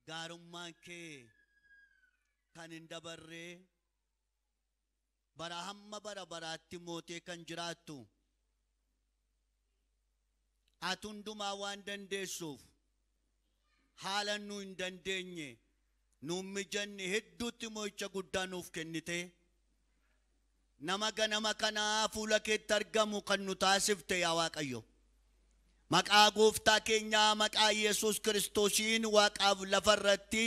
Gaarummaan kee kan hin dabarree bara hamma bara baraatti mootee kan jiraattu ati hundumaa waan dandeessuuf haala nu hin dandeenye nuun mijanne hedduutti mo'icha guddaa nuuf kennite nama ganama kanaa fuula keetti argamu kan nu taasifte yaa Waaqayyo. Maqaa gooftaa keenyaa maqaa Yesuus Kiristoosiin waaqaaf lafarratti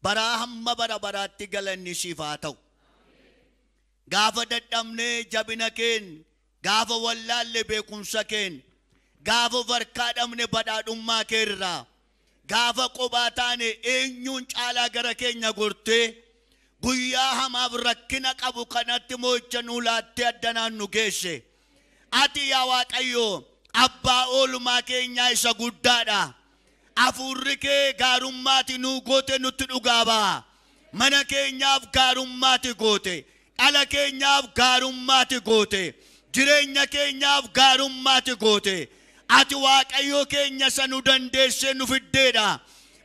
bara hamma bara baraatti galanni siif haa ta'u. Gaafa dadhabnee jabina keen, gaafa wallaalle beekumsa keen, gaafa barkaa dhabne badhaadhummaa kee irraa, gaafa qophaa taane eenyuun caalaa gara keenya gortee guyyaa hamaaf rakkina qabu kanatti mo'icha nuu laattee addanaan nu geesse. Ati yaa Waaqayyo abbaa oolmaa keenyaa isa guddaadha. Hafuurri kee gaarummaati nuu goote nutti dhugaa ba'a. Mana keenyaaf gaarummaati goote. Dhala keenyaaf gaarummaati goote. Jireenya keenyaaf gaarummaati goote. Ati Waaqayyo keenya isa nu dandeessee nu fiddeedha.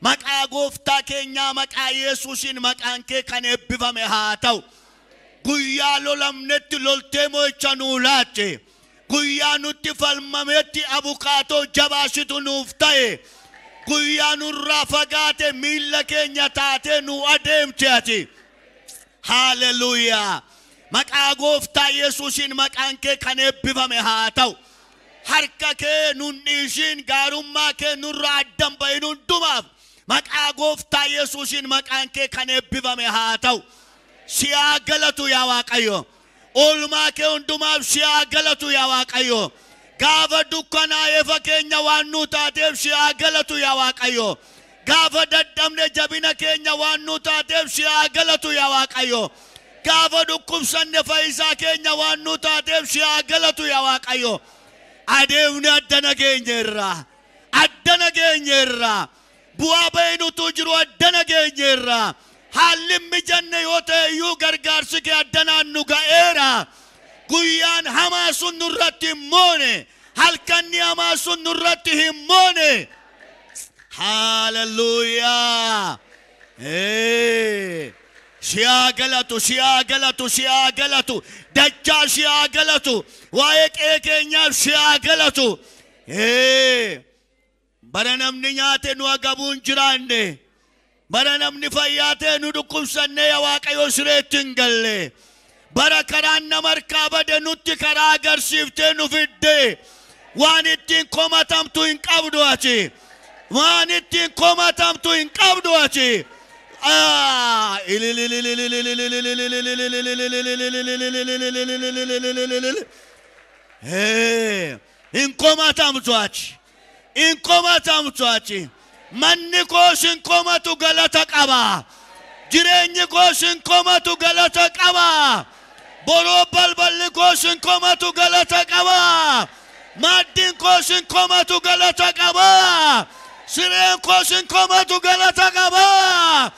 Maqaa gooftaa keenyaa maqaa Yesuusiin maqaan kee kan eebbifame haa ta'u. Guyyaa lolamnetti loltee mo'icha nuu laatte. Guyyaa nutti falmametti abukaatoo jabaasitu nuuf ta'e. Guyyaa nurraa fagaate miilla keenya taatee nu adeemte ati. Haaleluyyaa. Maqaa gooftaa Yesuusiin maqaan kee kan eebbifame haa ta'u. Harka kee nun dhiisiin gaarummaa kee nurraa addan bahin hundumaaf maqaa gooftaa Yesuusiin maqaan kee kan eebbifame haa ta'u. Si haa galatu yaa Waaqayyo. Oolmaa kee hundumaaf si haa galatu yaa Waaqayyo. Gaafa dukkanaa efa keenya waan nuu taateef si haa galatu yaa Waaqayyo. Gaafa dadhabne jabina keenya waan nuu taateef si haa galatu yaa Waaqayyo. Gaafa dhukkubsanne fayyisaa keenya waan nuu taateef si haa galatu yaa Waaqayyo. Adeemni addana geenyeerra. Addana geenyeerra. Bu'aa ba'iin utuu jiru addana geenyeerra. Haalli mijanne yoo ta'e iyyuu gargaarsi kee addanaan nu ga'eera. Guyyaan hamaa sun nurratti hin moone. Halkanni hamaa sun nurratti hin moone. Haaleluyyaa. Si haa galatu, si haa galatu, si haa galatu. Dachaa si haa galatu. Waa'ee qe'ee keenyaaf si haa galatu. Bara namni nyaate nu agabuun jiraanne. Bara namni fayyaa ta'e nu dhukkubsannee yaa Waaqayyo sireetti hin galle. Bara karaan nama harkaa bade nutti karaa agarsiiftee nu fidde. Waan ittiin komatamtu hin qabdu ati. Waan ittiin komatamtu hin qabdu ati. Hin komatamtu ati. Hin komatamtu ati. Manni koos hin komatu galata qaba. Jireenyi koos hin komatu galata qaba. Boroo balballi koos hin komatu galata qaba. Maaddiin koos hin komatu galata qaba. Sireen koos hin komatu galata qaba.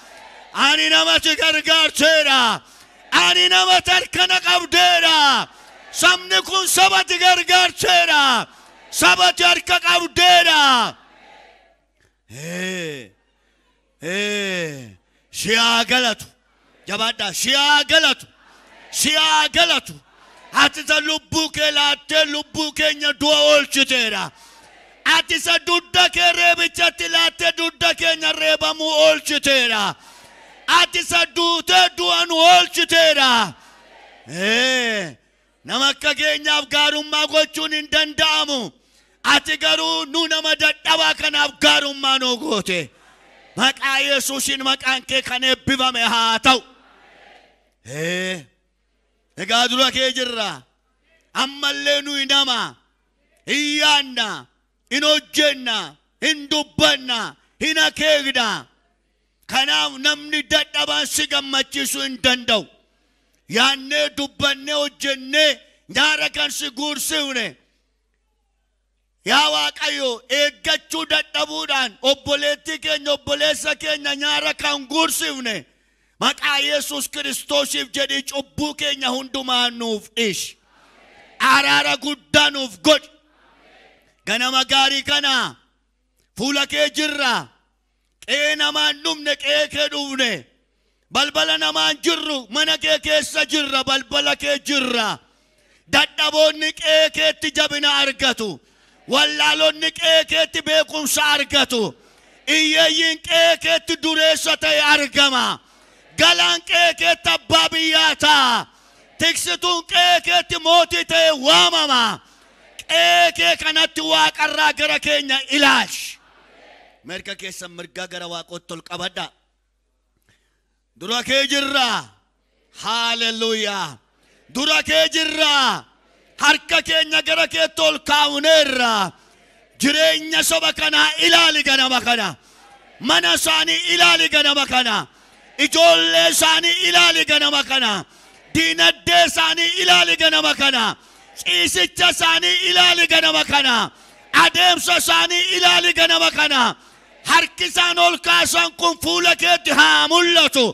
Ani namatti gargaarteedha. Ani nama tarkana qabdeedha. Sabni kun sabatti gargaarteedha. Sabatti harka qabdeedha. Si haa galatu. Jabaadhaa si haa galatu. Si haa galatu. Ati isa lubbuu kee laattee lubbuu keenya du'a oolchiteedha. Ati isa dugda kee reebichatti laattee dugda keenya reebamuu oolchiteedha. Ati isa duutee du'a nu oolchiteedha. Nama akka keenyaaf gaarummaa gochuun hin danda'amu. Ati garuu nu nama dadhabaa kanaaf gaarummaa nuu goote. Maqaa Yesuusiin maqaan kee kan eebbifame haa ta'u. Egaa dura kee jirra. Ammallee nuyi nama hin yaadna, hin hojjenna, hin dubbanna, hin akeekna. Kanaaf namni dadhabaan si gammachiisuu hin danda'u. Yaannee dubbannee hojjennee nyaara kan si guursifne. Yaa Waaqayyo eeggachuu dadhabuudhaan obboleettii keenya obboleessa keenya nyaara kan guursifne maqaa Yesuus Kiristoosiif jedhii cubbuu keenya hundumaa nuuf dhiisi. Araara guddaa nuuf godhi. Ganama gaarii kana fuula kee jirra. Qe'ee namaan dhumne qe'ee kee dhufne. Balbala namaan jirru mana kee keessa jirra balbala kee jirra. Dadhaboonni qe'ee keetti jabina argatu. Wallaalonni qe'ee keetti beekumsa argatu. Hiyyeeyyiin qe'ee keetti dureessa ta'e argama. Galaan qe'ee keetti abbaa biyyaa ta'a. Tiksituun qe'ee keetti mootii ta'e waamama. Qe'ee kee kanatti waaqarraa gara keenya ilaali. Mirga keessan mirgaa gara waaqootti ol qabadha. Dura kee jirra. Haaleluyyaa. Dura kee jirra. Harka keenya gara keetti ol kaa'uneerra. Jireenya saba kanaa ilaali ganama kana. Mana isaanii ilaali ganama kana. Ijoollee isaanii ilaali ganama kana. Diinagdee isaanii ilaali ganama kana. Ciisicha isaanii ilaali ganama kana. Adeemsa isaanii ilaali ganama kana. Harki isaan ol kaasan kun fuula keetti haa mul'atu.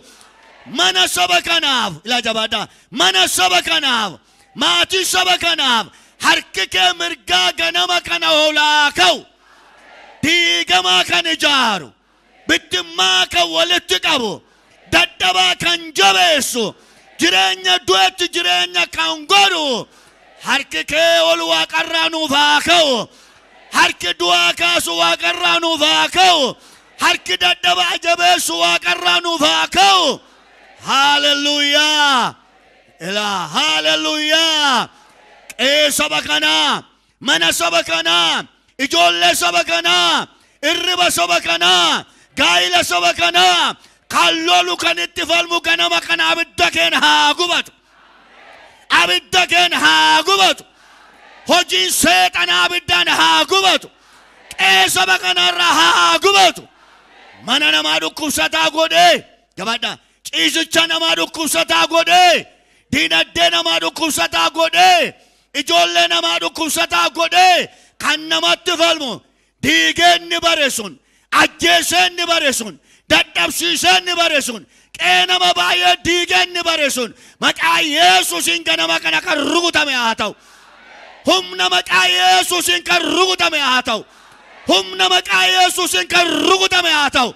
Mana saba kanaaf ilaa jabaadhaa. Mana saba kanaaf maatii saba kanaaf harki kee mirgaa ganama kana olaa ka'u. Diigamaa kan ijaaru, bittimmaa kan walitti qabu, dadhabaa kan jabeessu, jireenya du'etti jireenya kan godhu, harki kee ol waaqarraa nuuf haa ka'u. Harki du'aa kaasu waaqarraa nuuf haa ka'u. Harki dadhabaa jabeessu waaqarraa nuuf haa ka'u. Haaleluyyaa. Ilaa haaleluyyaa. Qe'ee saba kanaa, mana saba kanaa, ijoollee saba kanaa, irriba saba kanaa, gaa'ila saba kanaa, kan lolu kan itti falmu ganama kana abidda keen haa gubatu. Abidda keen haa gubatu. Hojiin seexanaa abiddaan haa gubatu. Qe'ee saba kanarraa haa gubatu. Mana namaa dhukkubsataa godhee jabaadhaa. Ciisicha namaa dhukkubsataa godhee, diinagdee namaa dhukkubsataa godhee, ijoollee namaa dhukkubsataa godhee kan namatti falmu diigee inni bare sun, ajjeesee inni bare sun, dadhabsiisee inni bare sun, qe'ee nama baay'ee diigee inni bare sun maqaa Yesuusiin ganama kana kan rukutame haa ta'u. Humna maqaa Yesuusiin kan rukutame haa ta'u. Humna maqaa Yesuusiin kan rukutame haa ta'u.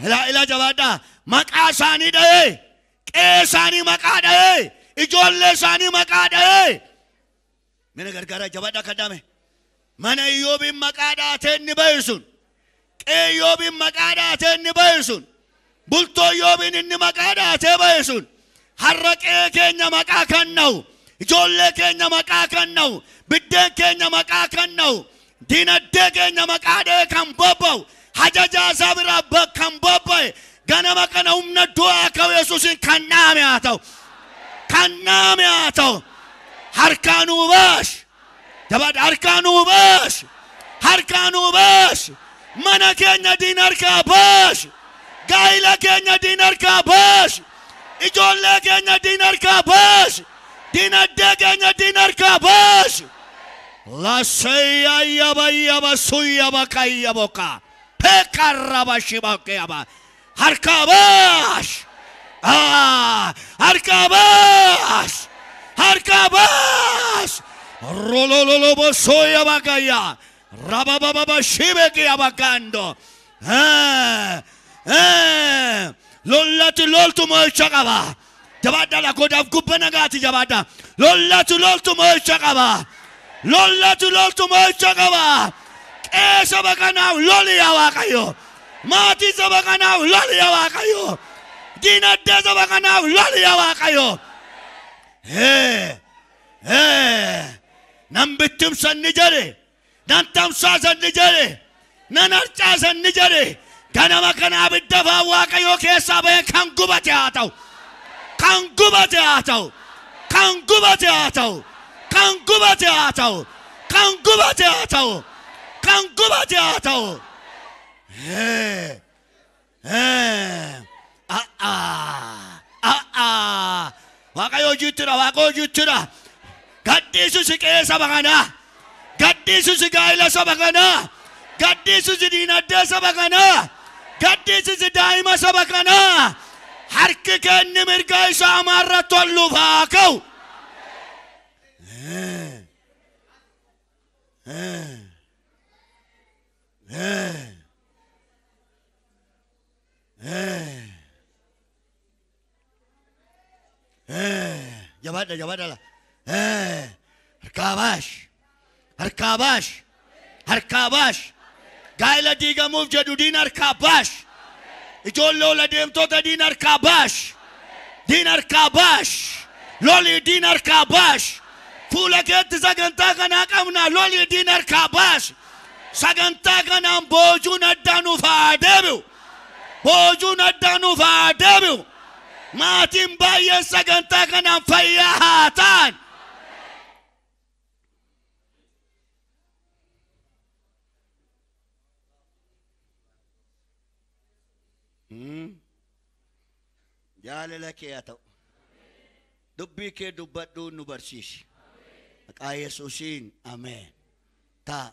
Ilaa ilaa jabaadhaa. Maqaa isaanii dha'ee, qe'ee isaanii maqaa dha'ee, ijoollee isaanii maqaa dha'ee. Mana gargaaraa jabaadhaa kadhame. Mana Iyyoobiin maqaa dhaatee inni bahe sun, qe'ee Iyyoobiin maqaa dhaatee inni bahe sun, bultoo Iyyoobiin inni maqaa dhaatee bahe sun, har'a qe'ee keenya maqaa kan dha'u, ijoollee keenya maqaa kan dha'u, biddeen keenya maqaa kan dha'u, diinagdee keenya maqaa dha'ee kan bobba'u, hajajaa isaa biraa kan bobba'e, ganama kana humna du'aa ka'u Yesuusiin kan dhaame haa ta'u. Kan dhaame haa ta'u. Harkaanuu baas. Jabaadha harkaanuu baas. Harkaanuu baas. Mana keenya diin harkaa baas. Gaa'ila keenya diin harkaa baas. Ijoollee keenya diin harkaa baas. Diinagdee keenya diin harkaa baas. Lasayya yaba yaba suyaba kayyaboka. Pekarraba shibakeyaba. Harkaa baas. Harkaa baas. Harkaa baas. Rolololobo soyabakaya. Rabababa shibekiyabakando. Lollatu loltu mo'icha qaba. Jabaadhaa lakkoodhaaf gubba nagaati jabaadhaa. Lollatu loltu mo'icha qaba. Lollatu loltu mo'icha qaba. Qe'ee saba kanaaf loli yaa Waaqayyo. Maatii saba kanaaf loli yaa Waaqayyo. Diinagdee saba kanaaf loli yaa Waaqayyo. Nan bittimsan ni jedhe, nan tamsaasan ni jedhe, nan harcaasan ni jedhe. Ganama kana abidda afaan Waaqayyoo keessaa bahee kan gubate haa ta'u. Kan gubate haa ta'u. Kan gubate haa ta'u. Kan gubate haa ta'u. Kan gubate haa ta'u. Kan gubate haa ta'u. Waaqayyo hojiittira, Waaqayyo hojiittira. Gadhiisusi qe'ee saba kanaa. Gadhiisusi gaa'ila saba kanaa. Gadhiisusi diinagdee saba kanaa. Gadhiisusi daa'ima saba kanaa. Harki keenni mirgaa isaa amaarratti ol nuuf haa ka'u. Jabaadha jabaadha la. Harkaa baash. Harkaa baash. Harkaa baash. Gaa'ela diigamuuf jedhu diin harkaa baash. Ijoollee ol adeemtota diin harkaa baash. Diin harkaa baash. Lolii diin harkaa baash. Fuula keetti sagantaa kanaa qabna lolii diin harkaa baash. Sagantaa kanaan boojuun addaa nuuf haa deebi'u. Boojuun addaa nuuf haa deebi'u. Maatiin baay'een sagantaa kanaan fayyaa haa ta'an. Jaalala kee haa ta'u. Dubbii kee dubbadhuu nu barsiisi. Maqaa Yesuusiin ameen. Taa.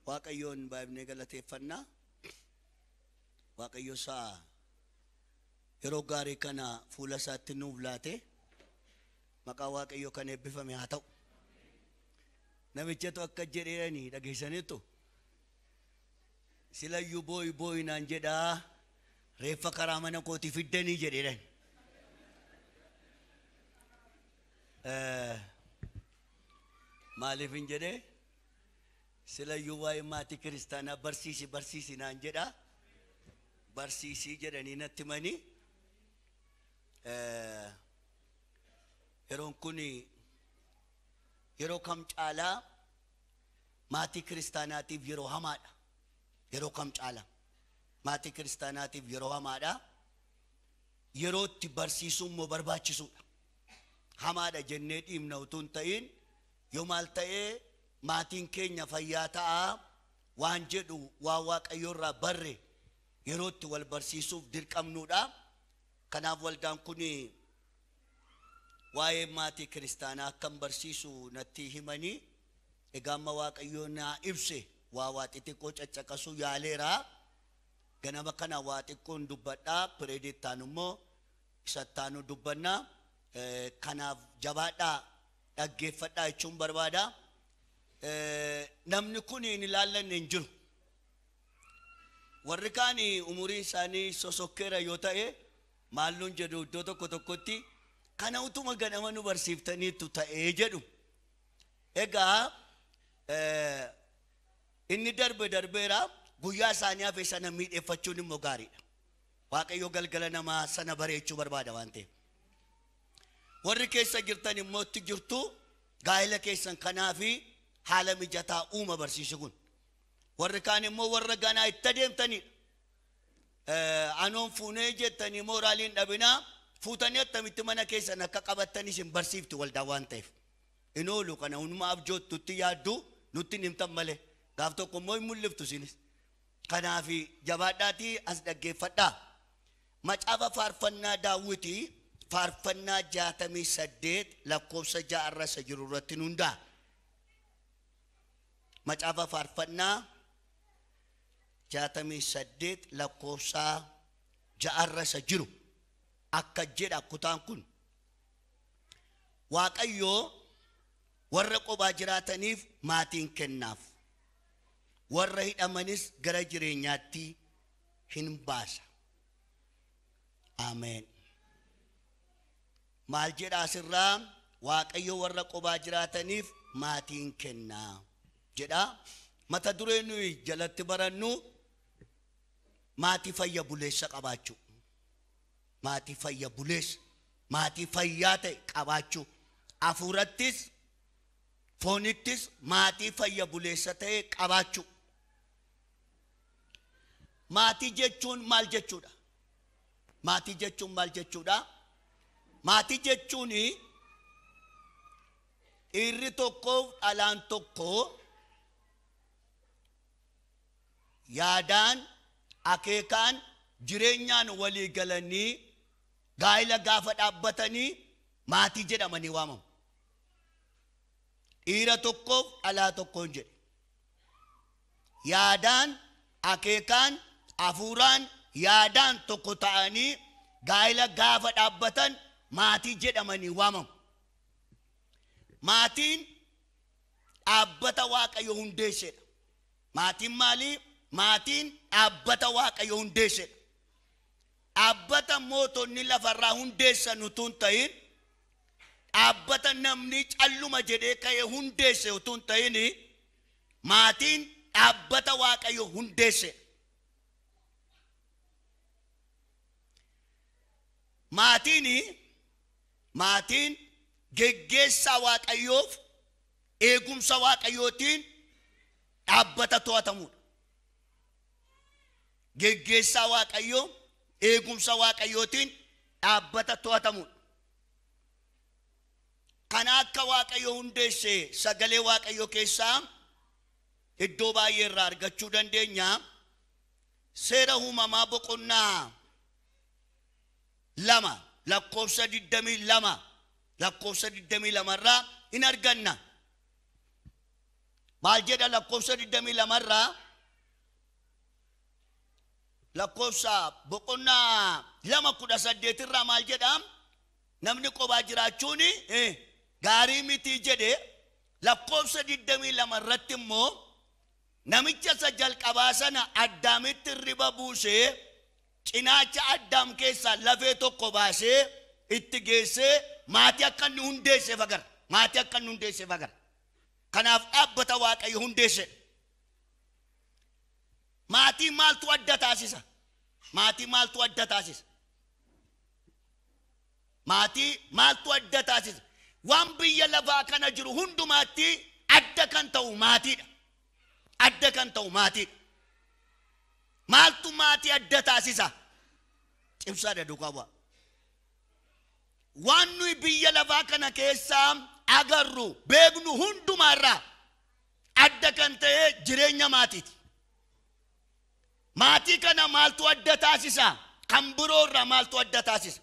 Waaqayyoon baay'inee galateeffannaa. Waaqayyo isaa yeroo gaarii kana fuula isaatti nuuf laate maqaa Waaqayyoo kan eebbifame haa ta'u. Namichatu akka jedheeranii dhageessaniittu silayyuu booyi booyi naan jedhaa reeffa karaa mana kootii fiddanii jedheeran. Maaliif hin jedhee? Silayyuu waa'ee maatii kiristaanaa barsiisi barsiisi naan jedhaa barsiisii jedhanii natti himanii. Yeroon kun yeroo kam caalaa maatii kiristaanaatiif yeroo hamaadha. Yeroo kam caalaa maatii kiristaanaatiif yeroo hamaadha. Yeroo itti barsiisuun immoo barbaachisuudha. Hamaadha jennee dhiibna utuu hin ta'in yoo maal ta'ee maatiin keenya fayyaa ta'aa waan jedhu waa Waaqayyo irraa barre yeroo itti wal barsiisuuf dirqamnuudha. Kanaaf waldaan kun waa'ee maatii kiristaanaa akkam barsiisu natti himanii egaa amma Waaqayyo naa ibse waa waa xixiqqoo caccaqasuu yaaleera. Ganama kana waa xiqqoon dubbadhaa pireedittaan immoo isattaanu dubbannaa. Kanaaf jabaadhaa dhaggeeffadhaa jechuun barbaada. Namni kun hin ilaallanne hin jiru. Warri kaan umuriin isaanii sosokkeera yoo ta'e maalluun jedhu iddoo tokko tokkotti kana utuma ganama nu barsiiftaniittu ta'ee jedhu. Egaa inni darbe darbeera guyyaa isaanii hafe sana miidheeffachuun immoo gaariidha. Waaqayyo galgala namaa sana bareechuu barbaada waan ta'eef. Warri keessa jirtan immoo itti jirtu gaa'ela keessan kanaafi haala mijataa uuma barsiisu kun. Warri kaan immoo warra ganaa itti adeemtanidha. Anoon fuunee jettanii mooraaliin dhabinaa fuutanii attamitti mana keessan akka qabattanis hin barsiiftu waldaa waan ta'eef. In oolu kana hundumaa abjoottutti yaaddu nutti hin himtan malee. Gaaf tokko immoo hin mul'iftu isinis. Kanaaf jabaadhaatii as dhaggeeffadhaa. Macaafa faarfannaa Daawwitii faarfannaa 68 lakkoofsa 6 irra isa jiru irratti nu hundaa'a. Macaafa faarfannaa 68 lakkoofsa 6 irra isa jiru akka jedha kutaan kun. Waaqayyo warra qobaa jiraataniif maatiin kennaaf. Warra hidhamanis gara jireenyaatti hin baasa. Ameen. Maal jedha asirraa? Waaqayyo warra qobaa jiraataniif maatiin kennaa jedha. Mata duree nuyi jalatti barannu maatii fayya buleessa qabaachuu. Maatii fayya buleessa, maatii fayyaa ta'e qabaachuu. Hafuurattis foonittis maatii fayya buleessa ta'e qabaachuu. Maatii jechuun maal jechuudha? Maatii jechuun maal jechuudha? Maatii jechuun dhiirri tokkoof dhalaan tokko yaadaan akeekaan jireenyaan walii galanii gaa'ela gaafa dhaabbatanii maatii jedhamanii waamamu. Dhiira tokkoof dhalaa tokkoon jedhe. Yaadaan akeekaan hafuuraan yaadaan tokko ta'anii gaa'ela gaafa dhaabbatan maatii jedhamanii waamamu. Maatiin dhaabbata Waaqayyo hundeessedha. Maatiin maali? Maatiin dhaabbata Waaqayyo hundeessedha. Dhaabbata mootonni lafarraa hundeessan utuu hin ta'in, dhaabbata namni calluma jedhee ka'ee hundeesse utuu hin ta'in, maatiin dhaabbata Waaqayyo hundeessedha. Maatiin geggeessaa Waaqayyoof eegumsa Waaqayyootiin dhaabbata to'atamudha. Geggeessaa Waaqayyoo eegumsa Waaqayyootiin dhaabbata to'atamudha. Kana akka Waaqayyo hundeesse sagalee Waaqayyoo keessaa iddoo baay'ee irraa argachuu dandeenya. Seera uumamaa boqonnaa 2 lakkoofsa 22 lakkoofsa 22 irraa in arganna. Maal jedha lakkoofsa 22 irraa? Lakkoofsa boqonnaa 2:18 irraa maal jedha? Namni kophaa jiraachuun gaarii miti jedhe. Lakkoofsa 22 irratti immoo namicha isa jalqabaa sana Addaamitti riba buusee cinaacha Addaam keessaa lafee tokko baasee itti geessee maatii akka inni hundeesseef agarra. Maatii akka inni hundeesseef agarra. Kanaaf dhaabbata Waaqayyo hundeesse. Maatii maaltu adda taasisa? Maatii maaltu adda taasisa? Maatii maaltu adda taasisa? Waan biyya lafaa kana jiru hundumaatti adda kan ta'u maatiidha. Adda kan ta'u maatiidha. Maaltu maatii adda taasisa? Cimsaadha duukaa bu'a. Waan nuyi biyya lafaa kana keessaa agarru beeknu hundumaarraa adda kan ta'e jireenya maatiiti. Maatii kana maaltu adda taasisa? Kan biroorraa maaltu adda taasisa?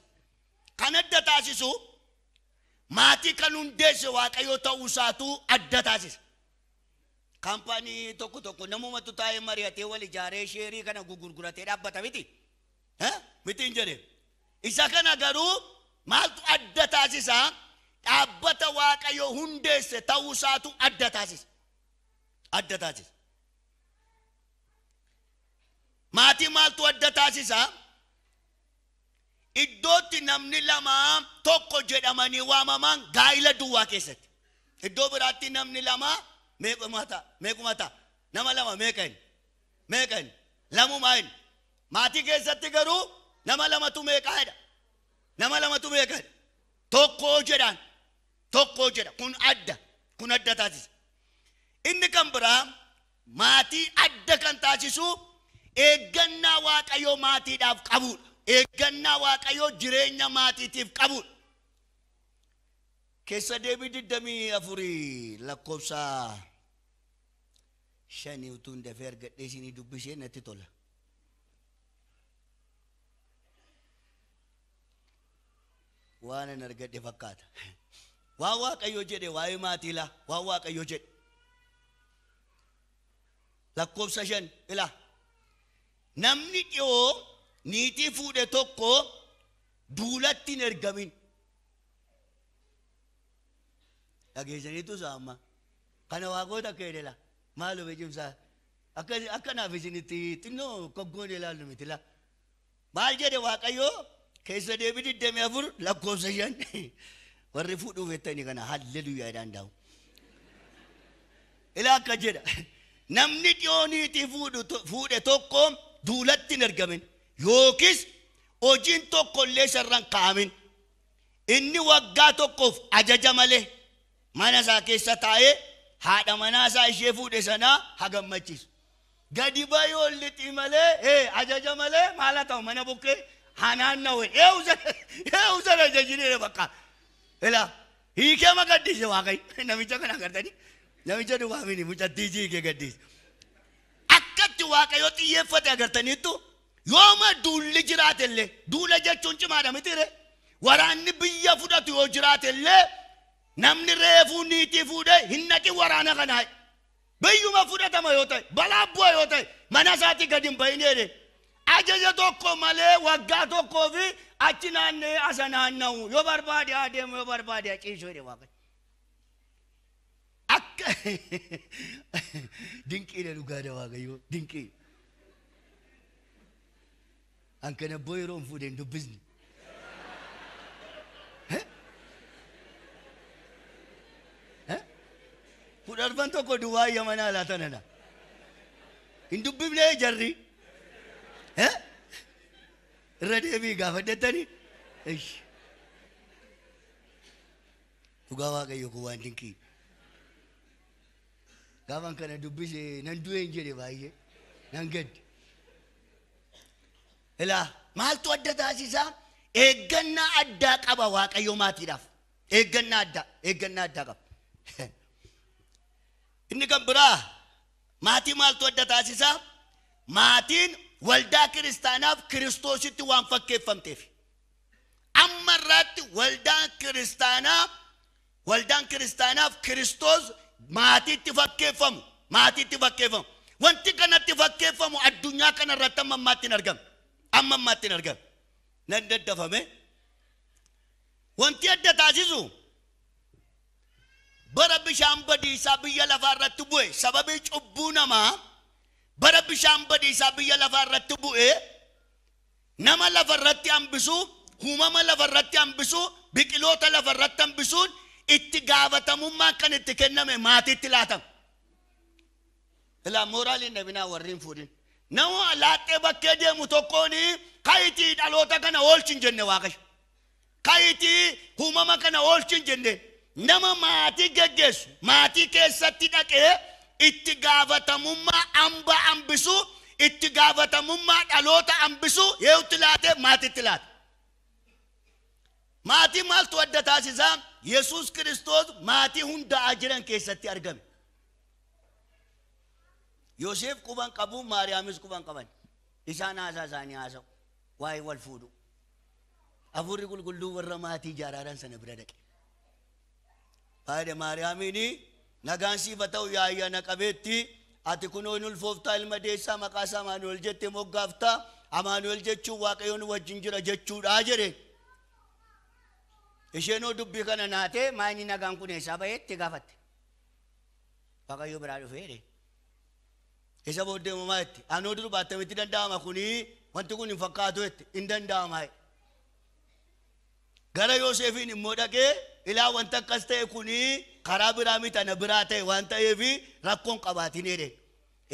Kan adda taasisu maatii kan hundeesse Waaqayyo ta'uu isaatu adda taasisa. Kaampaanii tokko tokko namumatu taa'ee mari'atee wal ijaaree sheerii kana gurguratee dhaabbata miti. Miti hin jedhe. Isa kana garuu maaltu adda taasisa? Dhaabbata Waaqayyo hundeesse ta'uu isaatu adda taasisa. Adda taasisa. Maatii maaltu adda taasisa? Iddootti namni lama tokko jedhamanii waamaman gaa'ila duwwaa keessatti. Iddoo biraatti namni lama meequma ta'a? Meequma ta'a? Nama lama meeqa inni? Meeqa inni? Lamumaa inni? Maatii keessatti garuu nama lamatu meeqa jedha? Nama lamatu meeqa jedha? Tokko jedhaan. Tokko jedha. Kun adda. Kun adda taasisa. Inni kan biraa maatii adda kan taasisu eeggannaa Waaqayyoo maatiidhaaf qabudha. Eeggannaa Waaqayyoo jireenya maatiitiif qabudha. Keessa deebii 24 lakkoofsa 5 utuu hin dafee argadhee isinii dubbisee natti tola. Waan an argadhe fakkaata. Waan Waaqayyo jedhe waa'ee maatii ilaa. Waan Waaqayyo jedhe. Lakkoofsa 5 ilaa. Namni dhiyoo niitii fuudhe tokko duulatti hin ergamin. Dhageessaniitu saama. Kana waaqota akka jedhe laa. Maaloo cimsaa. Akkanaaf isinitti xinnoo koggoon ilaallu miti laa. Maal jedhe Waaqayyo? Keessa deebii 24 lakkoofsa 5. Warri fuudhuuf jettanii kana halleluuyaa jedhaan daa'u. Ilaa akka jedha. Namni dhiyoo niitii fuudhe tokko duulatti hin ergamin yookiis hojiin tokko illee isarra hin kaa'amin. Inni waggaa tokkoof ajaja malee mana isaa keessa taa'ee haadha manaa isaa ishee fuudhe sanaa haa gammachiisu. Gadi bayoo lixii malee ajaja malee maal haa ta'u mana bukkee haa naanna'u. Eewu sana ajajinee bakka. Ilaa hiikee ma gaddise Waaqayyo. Namicha kana agartanii namicha duwwaamini mucattii hiikee gaddise. Akkatti Waaqayyo xiyyeeffate agartaniittu yooma duulli jiraatellee duula jechuun cimaadha mitiire. Waraanni biyya fudhatu yoo jiraatellee namni reefuu niitii fuudhee hin naqin waraana kanaa. Biyyuma fudhatama yoo ta'e balaa bu'a yoo ta'e mana isaatii gadi hin bahin jedhe. Ajaja tokko malee waggaa tokkoo fi achi naanna'ee asa naanna'u yoo barbaade adeemu yoo barbaade ciisu jedhe Waaqayyo. Akka dinqiidha dhugaadha Waaqayyo dinqii. An kana boo yeroo hin fuudhe hin dubbisne. Kudharban tokko duwwaa yamanaa laatanana. Hin dubbifnee jarri. Irra deebii gaafadhattanii. Dhugaa Waaqayyo kun waan dinqii. Gaafan kana dubbise nan du'e hin jedhe baay'ee nan gadde. Ilaa maaltu adda taasisaa? Eeggannaa addaa qaba Waaqayyo maatiidhaaf. Eeggannaa addaa qaba. Inni kan biraa maatii maaltu adda taasisaa? Maatiin waldaa kiristaanaaf Kiristoositti waan fakkeeffamteef. Amma irratti waldaan kiristaanaaf Kiristoos maatiitti fakkeeffamu. Maatiitti fakkeeffamu. Wanti kanatti fakkeeffamu addunyaa kana irratti amma ammaatti hin argamu. Amma ammaatti hin argamu. Nan daddafame. Wanti adda taasisu bara bishaan badiisaa biyya lafaa irratti bu'e sababii cubbuu namaa bara bishaan badiisaa biyya lafaa irratti bu'e nama lafa irratti hambisuu, uumama lafa irratti hambisuu, biqiloota lafa irratti hambisuun itti gaafatamummaan kan itti kenname maatiitti laatama. Ilaa mooraaliin dhabinaa warri hin fuudhin. Nama laaxxee bakkee deemu tokkoon kayitii dhaloota kana oolchi hin jenne Waaqayyo. Kayitii uumama kana oolchi hin jenne. Nama maatii geggeessu maatii keessatti dhaqee itti gaafatamummaa hambaa hambisuu, itti gaafatamummaa dhaloota hambisuu yeetti laate maatiitti laate. Maatii maaltu adda taasisaa? Yesuus Kiristoos maatii hundaa'aa jiran keessatti argame. Yoosef quban qabu, Maariyaamis quban qaban. Isaan haasaa isaanii haasa'u. Waa'ee wal fuudhu. Hafuurri qulqulluu warra maatii ijaaraaran sana bira dhaqe. Baay'ee Maariyaamiin nagaan siif haa ta'u yaa ayyaana qabeetti ati kunoo hin ulfooftaa ilma deessaa maqaa isaa Amaanu'el jettee moggaaftaa. Amaanu'el jechuun Waaqayyoon wajjin jira jechuudha jedhe. Isheenoo dubbii kana naatee maayini nagaan kun eessaa ba'ee itti gaafatte. Waaqayyo biraa dhufee jedhe. Isa booddee uumamaa jetti. Anoo durba attamitti danda'ama kunii wanti kun hin fakkaatu jette hin danda'ama. Gara Yoosefiin immoo dhaqee ilaa wanta akkas ta'e kunii karaa biraa miti ana biraa ta'e waan ta'eef rakkoon qabaatin jedhe.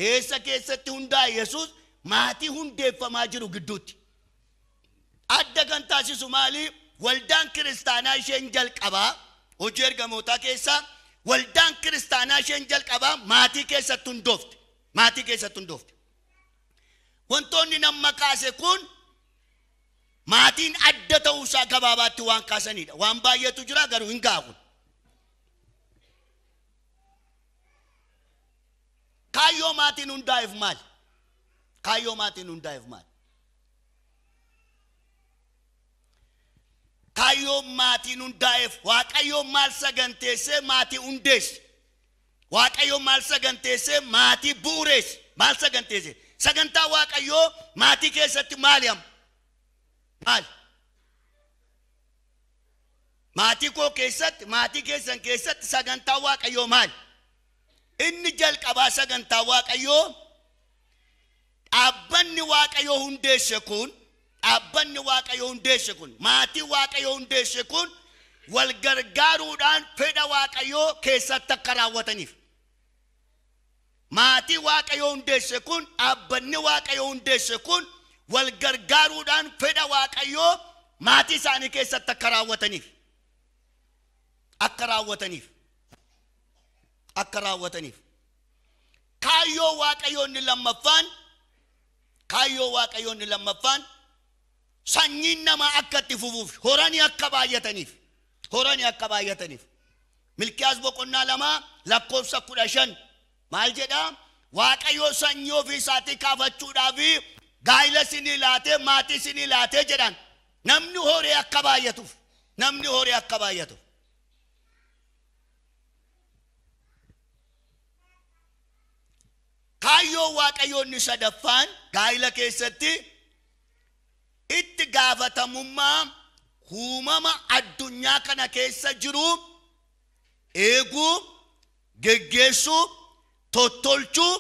Eessa keessatti hundaa'e Yesuus maatii hundeeffamaa jiru gidduutti. Adda kan taasisu maali? Waldaan kiristaanaa isheen jalqabaa hojii ergamootaa keessaa waldaan kiristaanaa isheen jalqabaa maatii keessatti hundoofte. Maatii keessatti hundoofte. Wantoonni nama kaase kun maatiin adda ta'uusaa gabaabaatti waan kaasanidha. Waan baay'eetu jira garuu hin gaafu. Kaayyoo maatiin hundaa'eef maali? Kaayyoo maatiin hundaa'eef maali? Kaayyoo maatiin hundaa'eef Waaqayyo maal saganteessee maatii hundeesse? Waaqayyo maal saganteessee maatii bu'uureesse? Maal saganteesse? Sagantaa Waaqayyoo maatii keessatti maali amma? Maali? Maatii koo keessatti, maatii keessan keessatti sagantaa Waaqayyoo maali? Inni jalqabaa sagantaa Waaqayyoo dhaabbanni Waaqayyoo hundeesse kun, dhaabbanni Waaqayyoo hundeesse kun, maatii Waaqayyoo hundeesse kun wal gargaaruudhaan fedha Waaqayyoo keessatti akka raawwataniif. Maatii Waaqayyoo hundeesse kun, dhaabbanni Waaqayyoo hundeesse kun wal gargaaruudhaan fedha Waaqayyoo maatii isaanii keessatti akka raawwataniif. Akka raawwataniif. Akka raawwataniif. Kaayyoo Waaqayyoo inni lammaffaan, kaayyoo Waaqayyoo inni lammaffaan sanyiin namaa akka itti fufuuf, horanii akka baay'ataniif. Horanii akka baay'ataniif. Milkiyaas boqonnaa 2 lakkoofsa 15 maal jedhaa? Waaqayyoo sanyii ofii isaatii kaafachuudhaaf gaa'ila isinii laatee maatii isinii laatee jedhan. Namni horee akka baay'atuuf. Namni horee akka baay'atuuf. Kaayyoo Waaqayyoo inni sadaffaan gaa'ila keessatti Itti gaafatamummaa uumama addunyaa kana keessa jiru eeguu, geggeessuu, tottolchuu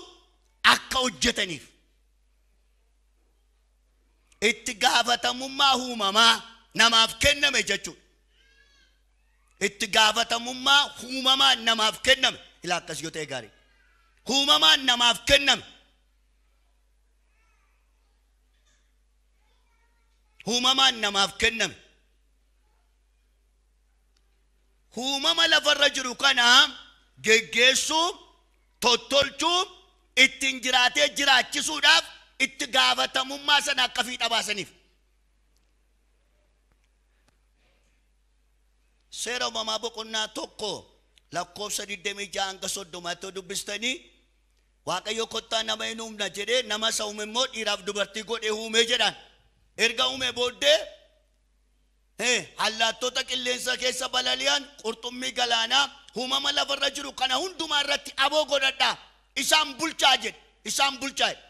akka hojjetaniif. Itti gaafatamummaa uumamaa namaaf kenname jechuudha. Itti gaafatamummaa uumamaa namaaf kenname. Ilaa akkas yoo ta'e gaarii. Uumamaan namaaf kenname. Uumamaan namaaf kenname. Uumama lafarra jiru kana geggeessuu, tottolchuu, ittiin jiraatee jiraachisuudhaaf itti gaafatamummaa sana akka fiixa baasaniif. Seera uumamaa boqonnaa 1 lakkoofsa 26 hanga 30 dubbistanii Waaqayyo kottaa nama hin uumna jedhee nama isa uume immoo dhiiraaf dubartii godhee uumee jedhaan. Erga uume booddee allaattota qilleensa keessa balali'an, qurxummii galaanaa, uumama lafarra jiru kana hundumaa irratti aboo godhadhaa, isaan bulchaa jedhe, isaan bulchaa jedhe.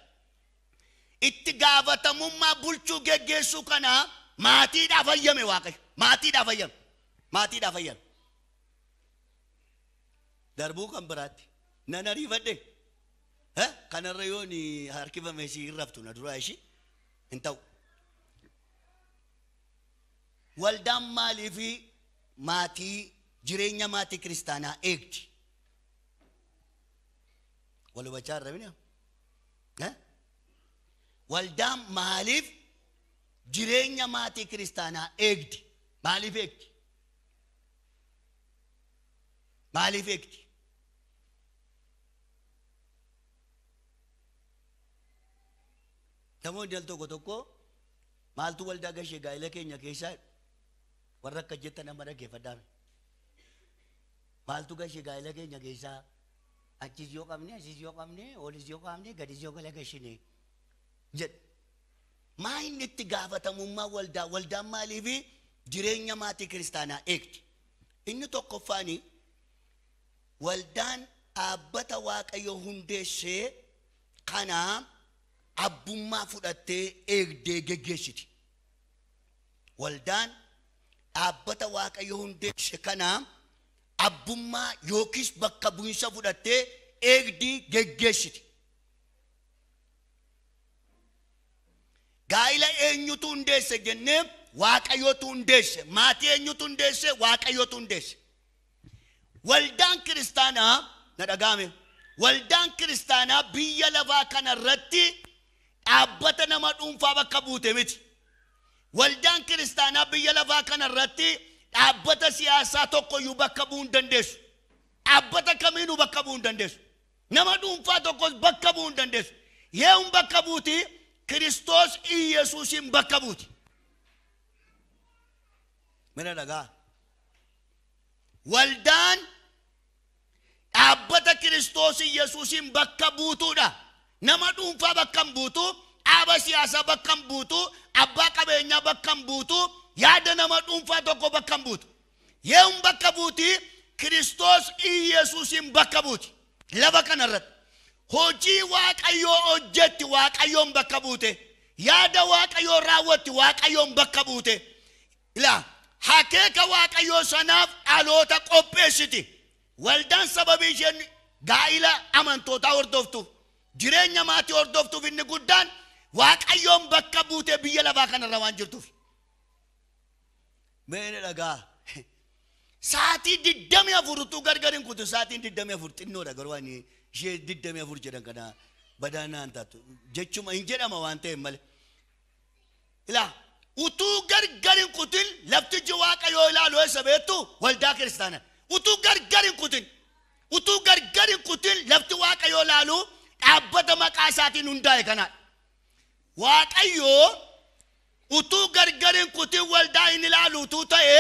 Itti gaafatamummaa bulchuu geggeessuu kana maatiidhaaf hayyame Waaqayyo. Maatiidhaaf hayyame. Maatiidhaaf hayyame. Darbuu kan biraatti nan ariifadhe. Kanarra yoo ni harkifame ishii hin raftu na duraa ishii hin ta'u. Waldaan maaliif maatii jireenya maatii kiristaanaa eegdi? Wal hubachaa irra bina? Waldaan maaliif jireenya maatii kiristaanaa eegdi? Maaliif eegdi? Maaliif eegdi? Namoonni al tokko tokko maaltu waldaa gashee gaa'ela keenya keessaa warra akka jettan amma dhaggeeffadhaa. Maaltu gashee gaa'ela keenya keessaa achis yoo qabne, asis yoo qabne, olis yoo qabne, gadis yoo gala gashine jedhu. Maa inni itti gaafatamummaa waldaa? Waldaan maaliif jireenya maatii kiristaanaa eegdi? Inni tokkoffaani waldaan dhaabbata Waaqayyo hundeessee kana abbummaa fudhattee eegdee geggeessiti. Waldaan dhaabbata Waaqayyo hundeesse kana abbummaa yookiis bakka bu'insa fudhattee eegdii geggeessiti. Gaa'ila eenyutu hundeesse jennee Waaqayyotu hundeesse. Maatii eenyutu hundeesse? Waaqayyotu hundeesse. Waldaan kiristaanaa na dhaga'ame. Waldaan kiristaanaa biyya lafaa kanarratti dhaabbata nama dhuunfaa bakka buute miti. Waldaan kiristaanaa biyya lafaa kanarratti dhaabbata siyaasaa tokkoyyuu bakka bu'uu hin dandeessu. Dhaabbata kamiinuu bakka bu'uu hin dandeessu. Nama dhuunfaa tokkos bakka bu'uu hin dandeessu. Yehuun bakka buuti, Kiristoos Iyesuusin bakka buuti. Mina dhagaa. Waldaan dhaabbata Kiristoos Iyesuusin bakka buutuudha. Nama dhuunfaa bakka hin buutu, dhaaba siyaasaa bakka hin buutu, abbaa qabeenyaa bakka hin buutu, yaada nama dhuunfaa tokko bakka hin buutu. Yehuun bakka buuti, Kiristoos Iyesuusin bakka buuti. Lafa kanarratti hojii Waaqayyoo hojjetti, Waaqayyoon bakka buute. Yaada Waaqayyoo raawwatti, Waaqayyoon bakka buute. Ilaa akeeka Waaqayyoo sanaaf dhaloota qopheessiti. Waldaan sababii isheen gaa'ila amantootaa hordoftuuf, jireenya maatii hordoftuuf inni guddaan Waaqayyoon bakka buute biyya lafaa kanarra waan jirtuuf. Mee dhagaa. Sa'aatii 24 utuu gargar hin kutu, sa'aatiin 24 xinnoodha garuu ani ishee 24 jedhan kana badaanaan taatu jechuma hin jedhama waan ta'eef malee. Ilaa utuu gargar hin kutin laftichi Waaqayyoo ilaalu eessa beektu? Waldaa kiristaanaa. Utuu gargar hin kutin, utuu gargar hin kutin lafti Waaqayyoo ilaalu dhaabbata maqaa isaatiin hundaa'e kanaadha. Waaqayyoo utuu gargar hin kutin waldaa hin ilaalu utuu ta'e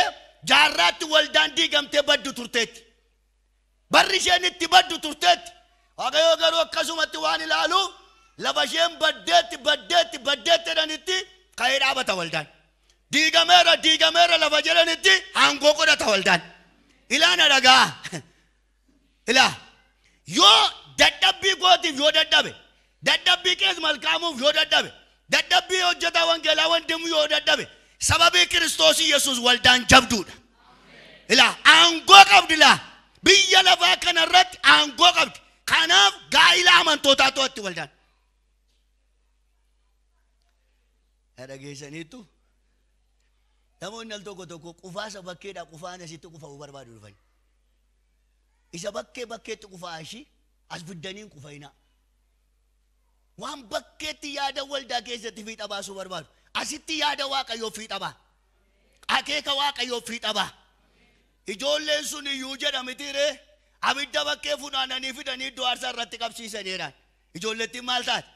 jaarraatti waldaan diigamtee baddu turteetti. Barri isheen itti baddu turteetti. Waaqayyoo garuu akkasumatti waan ilaalu lafa isheen baddeetti baddeetti baddeetti jedhanitti ka'ee dhaabata waldaan. Diigameera diigameera lafa jedhanitti aangoo godhata waldaan. Ilaana dhagaa. Ilaa yoo dadhabbii kootiif yoo dadhabe, dadhabbii kees malkaamuuf yoo dadhabe, Dadhabbii hojjetaa wangeelaa wandimu yoo dadhabe sababii Kiristoos Yesuus waldaan jabduudha. Ilaa aangoo qabdi laa biyya lafaa kanarratti aangoo qabdi. Kanaaf gaa'ila amantootaa to'atti waldaan. Dhageessaniittu namoonni al tokko tokko qufaasa bakkeedhaa qufaan asitti qufa'uu barbaadu dhufani. Isa bakkee bakkeetti qufaa ishii as fiddaniin qufa'inaa. Waan bakkeetti yaada waldaa keessatti fiixa baasuu barbaadu. Asitti yaada Waaqayyoo fiixa baa. Akeeka Waaqayyoo fiixa baa. Ijoolleen sun iyyuu jedhamitiiree abidda bakkee funaananii fidanii iddoo aarsaa irratti qabsiisaniidhaan. Ijoollettiin maal taate?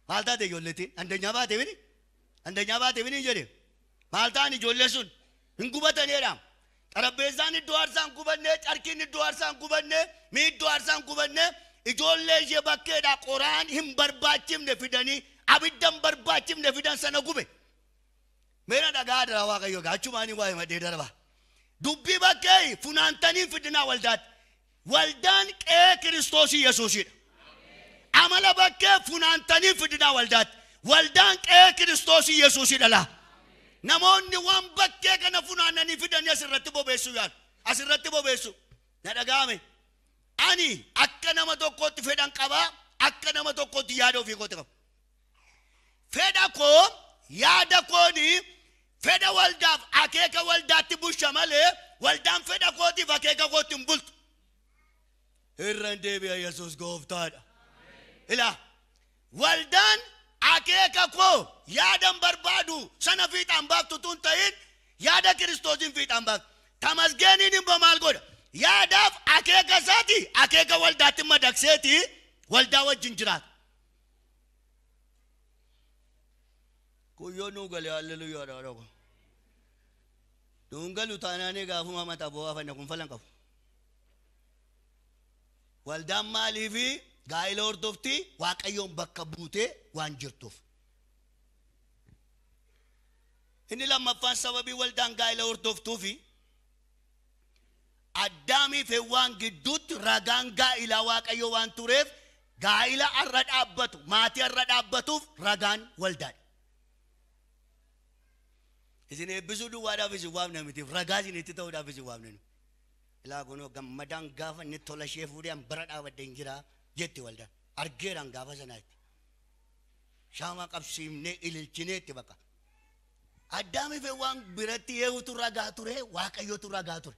Maal taate ijoollettiin? Andanyaa baate mini? Andanyaa baate mini jedhe. Maal ta'an ijoollee sun? Hin gubataniidhaan. Xarapheessaan iddoo aarsaa hin gubannee, carkiin iddoo aarsaa hin gubannee, mi'i iddoo aarsaa hin gubannee, ijoollee ishee bakkeedhaa qoraan hin barbaachifne fidanii abidda hin barbaachifne fidan sana gube. Meena dhagaa dara Waaqayyoo gaa achumaanii waa'ee madee darba. Dubbii bakkee funaantanii fidinaa waldaatti. Waldaan qe'ee Kiristoos Yesuusidha. Amala bakkee funaantanii fidinaa waldaatti. Waldaan qe'ee Kiristoos Yesuusidha laa. Namoonni waan bakkee kana funaananii fidanii asirratti bobeessuu yaalu. Asirratti bobeessu. Na dhaga'ame. Ani akka nama tokkootti fedhan qabaa, akka nama tokkootti yaada ofii kootti qaba. Fedha koo yaada kooni fedha waldaaf akeeka waldaatti busha malee waldaan fedha kootiif akeeka kootti hin bultu. Irra hin deebi'a Yesuus gooftaadha. Ilaa waldaan akeeka koo yaadan barbaadu sana fiixaan baaftu tun ta'in yaada Kiristoosiin fiixaan baaftu. Tamasgeeniin immoo maal godha? Yaadaaf akeeka isaati akeeka waldaatti madaqseeti waldaa wajjin jiraata. Kuyyoo nuu galee halleluuyaa dha. Nuun galu taanaanii gaafuma mataa bo'aa fanna kun falan qabu. Waldaan maaliifi gaa'ila hordofti Waaqayyoon bakka buutee waan jirtuuf. Inni lammaffaan sababii waldaan gaa'ila hordoftuufi Addaamii fi Hewwaan gidduutti ragaan gaa'ilaa Waaqayyoo waan tureef gaa'ila har'a dhaabbatu maatii har'a dhaabbatuuf ragaan waldaadha. Isin eebbisuu duwwaadhaaf isin waamna mitiif ragaa isinitti ta'uudhaaf isin waamna. Ilaa kunoo gammadaan gaafa inni tola ishee fuudhee an bara dhaabadde hin jiraa jetti waldaan. Argeeraan gaafa sanaatti. Shaamaa qabsiifnee ililchineetti bakka. Addaamii fi Hewwaan biratti eenyutu ragaa ture? Waaqayyootu ragaa ture.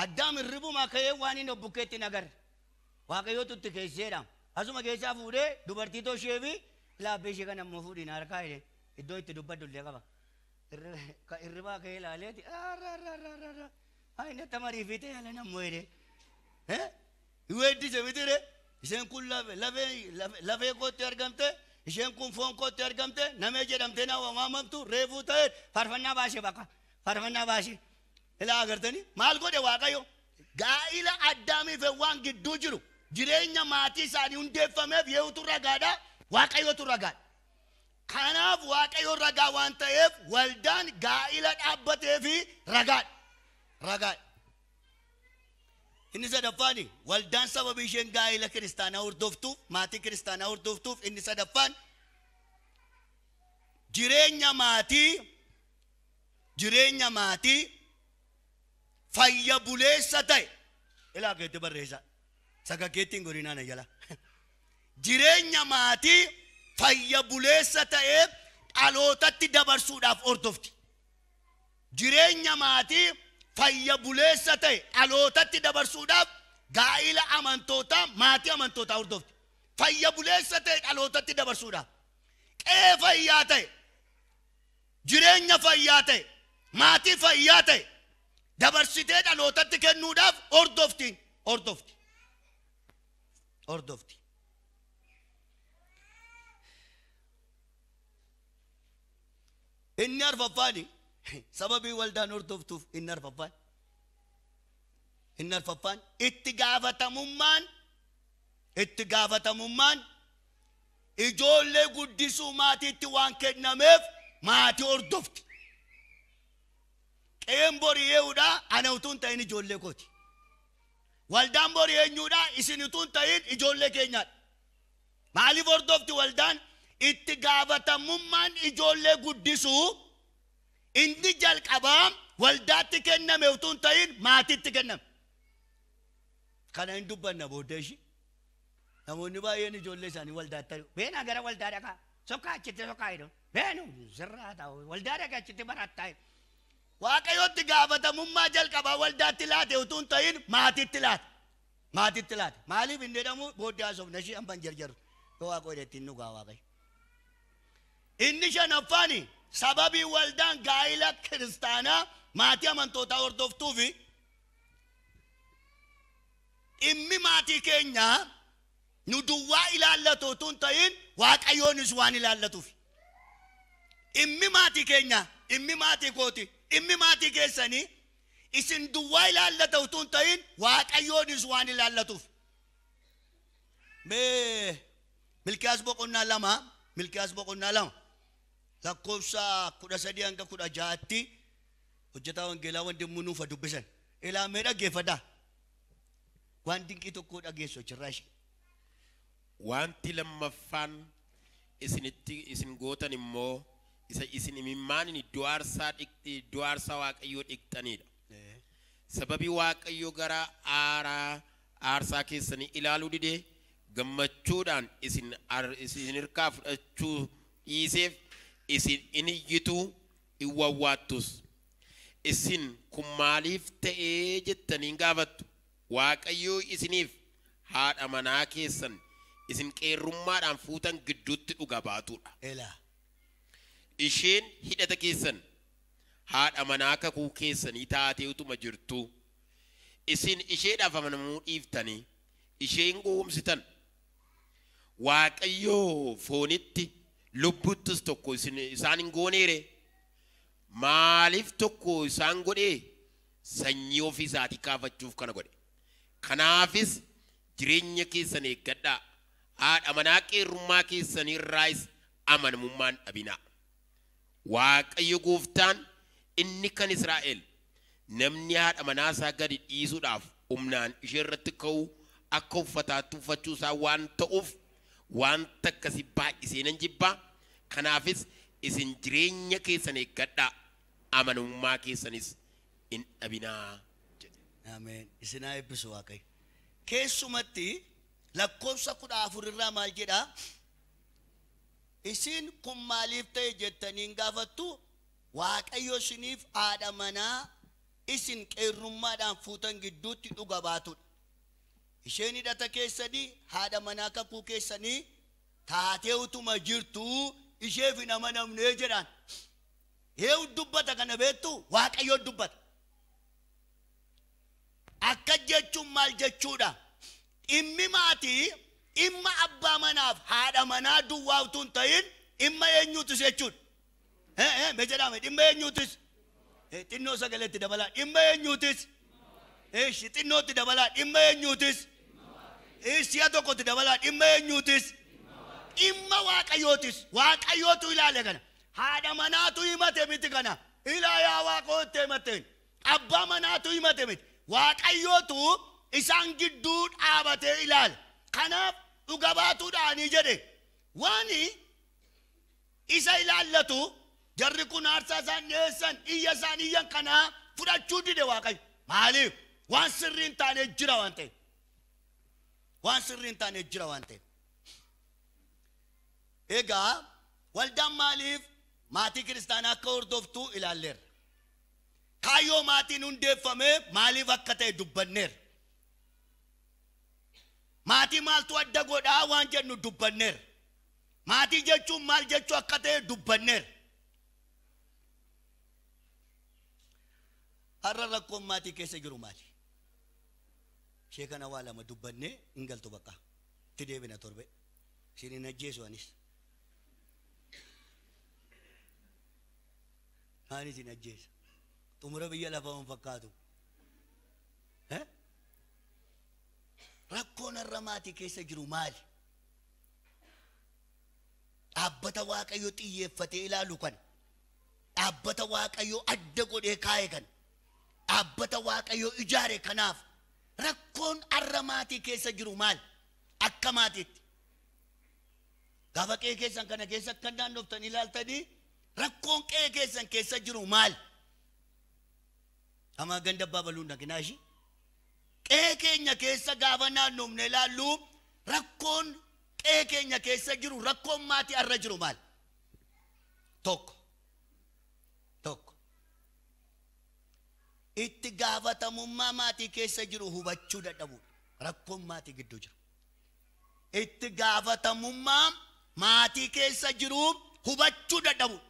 Addaam hirribumaa ka'ee waan inni obbukeetti hin agarre. Waaqayyootu itti keesseedha. Asuma keessaa fuudhee dubartii toshee fi laabbee ishee kana immoo fuudhiin harkaa jedhe iddoo itti dubbadhu illee qaba. Hirribaa ka'ee ilaaleeti inni akka mariifitee ala nammoo jedhe. Weeddise mitire isheen kun lafee kootti argamte isheen kun foon kootti argamte namee jedhamtee na waamamtu reefuu ta'e faarfannaa baashe bakka faarfannaa baashe. Ilaa agartanii maal godhe Waaqayyo gaa'ila Addaamii fi Hewwaan gidduu jiru jireenya maatii isaanii hundeeffameef yehuutu ragaadha Waaqayyotu ragaadha. Kanaaf Waaqayyo ragaa waan ta'eef waldaan gaa'ila dhaabbatee fi ragaadha. Ragaadha. Inni sadaffaani waldaan sababii isheen gaa'ila kiristaanaa hordoftuuf maatii kiristaanaa hordoftuuf inni sadaffaan jireenya maatii fayya buleessa ta'e ilaa keetti barreessa sakakkeetti hin godhinaa na jala. Jireenya maatii fayya buleessa ta'e dhalootatti dabarsuudhaaf hordofti. Jireenya maatii fayya buleessa ta'e dhalootatti dabarsuudhaaf gaa'ila amantootaa maatii amantootaa hordofti. Fayya buleessa ta'e dhalootatti dabarsuudhaaf qe'ee fayyaa ta'e jireenya fayyaa ta'e maatii fayyaa ta'e dabarsitee dhalootatti kennuudhaaf hordofti hordofti hordofti. Inni arfaffaani sababii waldaan hordoftuuf inni arfaffaan itti gaafatamummaan ijoollee guddisuu maatiitti waan kennameef maatii hordofti. Qe'een borii eenyuudha ana utuu hin ta'in ijoollee kooti. Waldaan borii eenyuudha isin utuu hin ta'in ijoollee keenyaadha. Maaliif hordofti waldaan? Itti gaafatamummaan ijoollee guddisuu inni jalqabaa waldaatti kenname utuu hin ta'in maatiitti kenname. Kana hin dubbanna booddee ishii. Namoonni baay'een ijoollee isaanii waldaatti ari'u. Beenaa gara waldaa dhaqaa. Sokkaa achitti sokkaa jedhu. Beenu sirraa ta'u waldaa dhaqaa achitti barattaa jedhu. Waaqayyotti gaafatamummaa jalqabaa waldaatti laate utuu hin ta'in maatiitti laate. Maatiitti laate. Maaliif hin jedhamu booddee haasofna ishii amma hin jarjaru. Yoo Waaqayyo jedhe ittiin dhugaa Waaqayyo. Inni shanaffaani sababii waldaan gaa'ila kiristaanaa maatii amantootaa hordoftuufi dhimmi maatii keenyaa nu duwwaa ilaallatu utuu hin ta'in Waaqayyoonis waan ilaallatuuf. Dhimmi maatii keenyaa, dhimmi maatii kooti, dhimmi maatii keessanii isin duwwaa ilaallata utuu hin ta'in Waaqayyoonis waan ilaallatuuf. Mee Milkiyaas boqonnaa 2, Milkiyaas boqonnaa 2 lakkoofsa 13 hanga 16tti hojjetaa wangeelaa Wandimmuu nuuf dubbisan. Ilaamee dhaggeeffadhaa. Waan dinqii tokko dhageessu achirraa ishee. Wanti lammaffaan isinitti isin gootan immoo isa isin imimmaaniin iddoo aarsaa dhiqxi iddoo aarsaa Waaqayyoo dhiqxanidha. Sababii Waaqayyo gara aarsaa keessanii ilaaluu didee gammachuudhaan isin harkaa fudhachuu dhiiseef isin in iyyitu in wawwaattus. Isin kun maaliif ta'ee jettanii gaafattu? Waaqayyo isiniif haadha manaa keessan isin qeerrummaadhaan fuutan gidduutti dhuga baatudha. Elaa. Isheen hidhata keessan haadha manaa kakuu keessanii taatee utuma jirtu. Isin isheedhaaf amanamuu dhiiftanii isheen gowwoomsitan. Waaqayyo foonitti lubbuttis tokko isaan hin gooneere. Maaliif tokko isaan godhee? Sanyii ofii isaatii kaafachuuf kana godhe. Kanaafis jireenya keessan eeggadhaa. Haadha manaa qeerrummaa keessanii irraas amanamummaan dhabinaa. Waaqayyo gooftaan inni kan Israa'el namni haadha manaa isaa gadi dhiisuudhaaf humnaan ishee irratti ka'u akka uffataatti uffachuu isaa waan ta'uuf wanta akkasii baay'isee nan jibbaa. Kanaafis isin jireenya keessan eeggadhaa, amanamummaa keessanis hin dhabinaa jedhe. Ameen. Isin haa eebbisu Waaqayyo. Keessumatti lakkoofsa 14 irraa maal jedhaa? Isin kun maaliif ta'e jettanii hin gaafattu? Waaqayyo isiniif haadha manaa isin qeerrummaadhaan fuutan gidduutti dhuga baatudha. Isheen hidhata keessanii haadha manaa kakuu keessanii taatee utuma jirtu isheef hin amanamne jedhaan. Eenyu dubbata kana beektu? Waaqayyo dubbata. Akka jechuun maal jechuudha? Dhimmi maatii dhimma abbaa manaaf haadha manaa duwwaa utuu hin ta'in dhimma eenyuutis jechuudha. Mee jedhame dhimma eenyuutis? Xinnoo sagaleetti dabalaa dhimma eenyuutis? Eeshi xinnootti dabalaa dhimma eenyuutis? Si'a tokkotti dabalaa dhimma eenyuutis? Dhimma Waaqayyootis. Waaqayyootu ilaale kana. Haadha manaatu himate miti kana. Ilaa yaa Waaqayyootti himate. Abbaa manaatu himate miti. Waaqayyootu isaan gidduu dhaabatee ilaale. Kanaaf dhuga baatuudhaanii jedhe. Waan isa ilaallatu jarri kun aarsaa isaan dhiyeessan iyya isaan iyyan kanaa fudhachuu dide Waaqayyo. Maaliif? Waan sirrii hin taane jira waan ta'eef. Waan sirrii hin taane jira waan ta'eef. Egaa waldaan maaliif maatii kiristaanaa akka hordoftu ilaalleerra. Kaayyoo maatiin hundeeffame maaliif akka ta'e dubbanneerra. Maatii maaltu adda godhaa waan jennu dubbanneerra. Maatii jechuun maal jechuu akka ta'e dubbanneerra. Har'a rakkoon maatii keessa jiru maali? Ishee kana waa lama dubbannee hin galtu bakka. Itti deebina torbe. Isin hin ajjeesu anis. Maal isin ajjeesa? Xumura biyya lafaa hin fakkaatu. Rakkoon har'a maatii keessa jiru maali? Dhaabbata Waaqayyo xiyyeeffatee ilaalu kana. Dhaabbata Waaqayyo adda godhee kaa'e kana. Dhaabbata Waaqayyo ijaare kanaaf rakkoon har'a maatii keessa jiru maali? Akka maatiitti. Gaafa qe'ee keessan kana keessa kan naannoftanii ilaaltanii rakkoon qe'ee keessan keessa jiru maal? Amma ganda abbaa baluun dhaqinaa ishii. Qe'ee keenya keessa gaafa naannofne ilaallu rakkoon qe'ee keenya keessa jiru rakkoon maatii irra jiru maal? Tokko. Tokko. Itti gaafatamummaa maatii keessa jiru hubachuu dadhabuudha. Rakkoon maatii gidduu jiru. Itti gaafatamummaa maatii keessa jiru hubachuu dadhabuudha.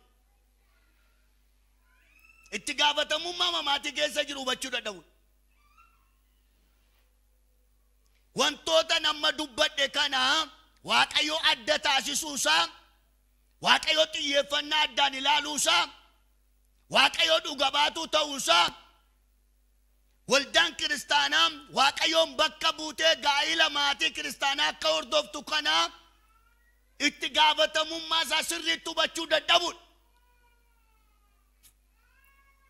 Itti gaafatamummaa maatii keessa jiru hubachuu dadhabuudha. Wantoota nama dubbadhe kana Waaqayyo adda taasisuusaa, Waaqayyo xiyyeeffannaa addaan ilaaluusaa, Waaqayyo dhuga baatuu ta'uusaa, waldaan kiristaanaa Waaqayyoon bakka buutee gaa'ila maatii kiristaanaa akka hordoftu kana itti gaafatamummaa isaa sirriitti hubachuu dadhabuudha.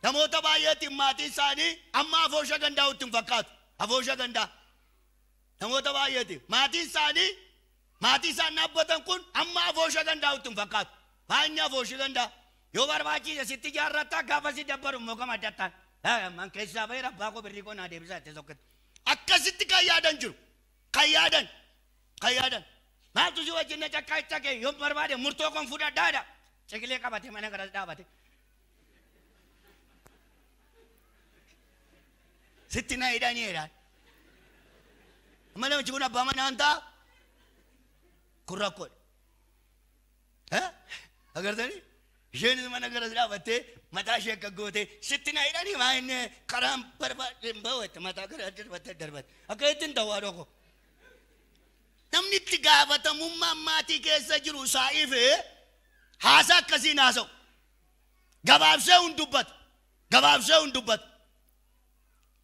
Namoota baay'eetiin maatii isaanii amma afoosha gandaa'utti hin fakkaatu. Afoosha gandaa. Namoota baay'eetiin maatiin isaanii maatii isaan dhaabbatan kun amma afoosha gandaa'utti hin fakkaatu. Baay'inni afoosha gandaa yoo barbaachise sitti jaarrattaa gaafa si dabbaru immoo gama addattaan. Man keessaa bahee abbaa koo birrii koo naa deebisaa itti sokkate. Akkasitti kan yaadan jiru. Kan yaadan. Kan yaadan. Maaltu si wajjin na cakkaa kee yoo barbaade murtoo kon fudhadhaadha. Ciqilee qabatee mana garas dhaabate. Sitti na hidhanii jedhaan. Amma namichi kun abbaa manaa ta'a. Kun rakkoodha. Agartanii? Isheenis mana garas dhaabattee mataa ishee akka gootee sitti na hidhanii maa inni karaan barbaade hin bahu mataa gara darbattee darbatte. Akka ittiin ta'u haadha koo. Namni itti gaafatamummaa maatii keessa jiru isaa ifee haasaa akkasiin haasa'u. Gabaabsee hin dubbatu. Gabaabsee hin dubbatu.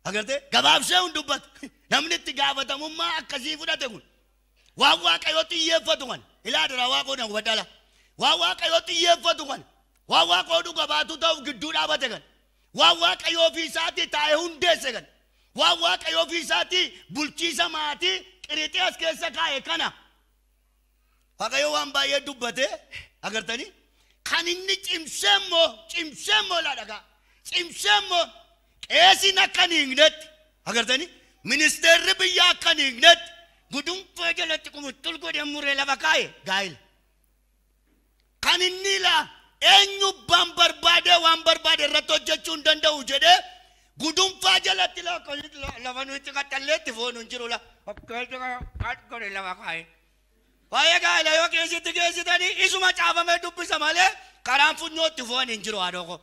Agartee? Gabaabsee hin dubbatu. Namni itti gaafatamummaa akkasii fudhate kun waan Waaqayyoo xiyyeeffatu kan ilaa dura Waaqoo na hubadhala. Waan Waaqayyoo xiyyeeffatu kan waan Waaqoo dhuga baatu ta'uuf gidduu dhaabate kan waan Waaqayyoo ofii isaatii taa'ee hundeesse kan waan Waaqayyoo ofii isaatii bulchiisa maatii qirixii as keessa kaa'e kana. Waaqayyoo waan baay'ee dubbate agartanii kan inni cimsee immoo laa dhagaa cimsee immoo qeesiin akka hin hiiknetti agartanii ministeerri biyyaa akka hin hiiknetti gudunfaa jalatti qumuttul godhee muree lafa kaa'e gaa'ila. Kan inni laa eenyu waan barbaade irratti hojjechuu hin danda'u jedhee gudunfaa jalatti lafa nuyi qaxxalleetti foon hin jiru la godhe lafa kaa'e. Waa'ee gaa'ila yoo keessatti geessitanii isuma caafamee dubbisa malee karaan funyootti foon hin jiru haadha koo.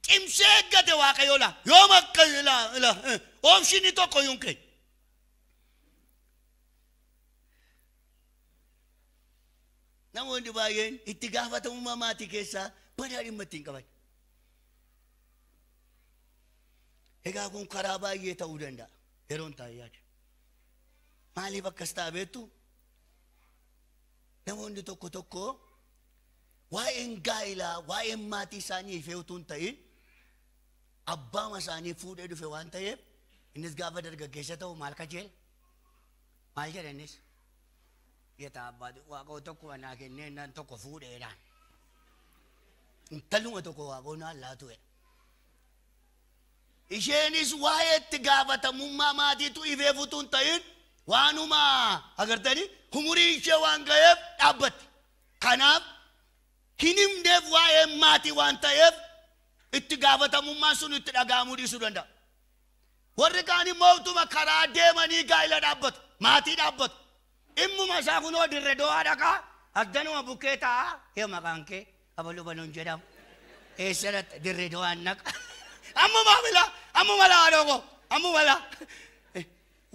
Cimsee eeggate Waaqayyo laa yoom akka oomishni tokko iyyuu hin keenye. Namoonni baay'een itti gaafatamummaa maatii keessaa badaa dhimma ittiin qaban. Egaa kun karaa baay'ee ta'uu danda'a. Yeroon taa'ee yaada. Maaliif akkas ta'a beektu? Namoonni tokko tokko waa'een gaa'ilaa, waa'een maatii isaanii ifee utuu hin ta'in abbaama isaanii fuudhee dhufe waan ta'eef innis gaafa dargaggeessa ta'u maal kajeela? Maal jedha innis? Yetaa abbaa Waaqoo tokko naa kennee naan tokko fuudheedhaan. Intaluma tokko Waaqoo naan laatu jedha. Isheenis waa'ee itti gaafatamummaa maatiitu ifeef utuu hin ta'in waanuma agartanii umurii ishee waan ga'eef dhaabbatti. Kanaaf hin himneef waa'ee maatii waan ta'eef itti gaafatamummaan sun itti dhaga'amuu dhiisuu danda'a. Warri kaan immoo utuma karaa deemanii gaa'ila dhaabbatu, maatii dhaabbatu. Immuma isaa kunoo dirree do'aa dhaqaa addanuma bukkee taa'a yoo maqaan kee abaluu baluun jedhamu eessa dirree do'aan naqa. Ammuma bila ammuma laa haadha koo ammuma laa.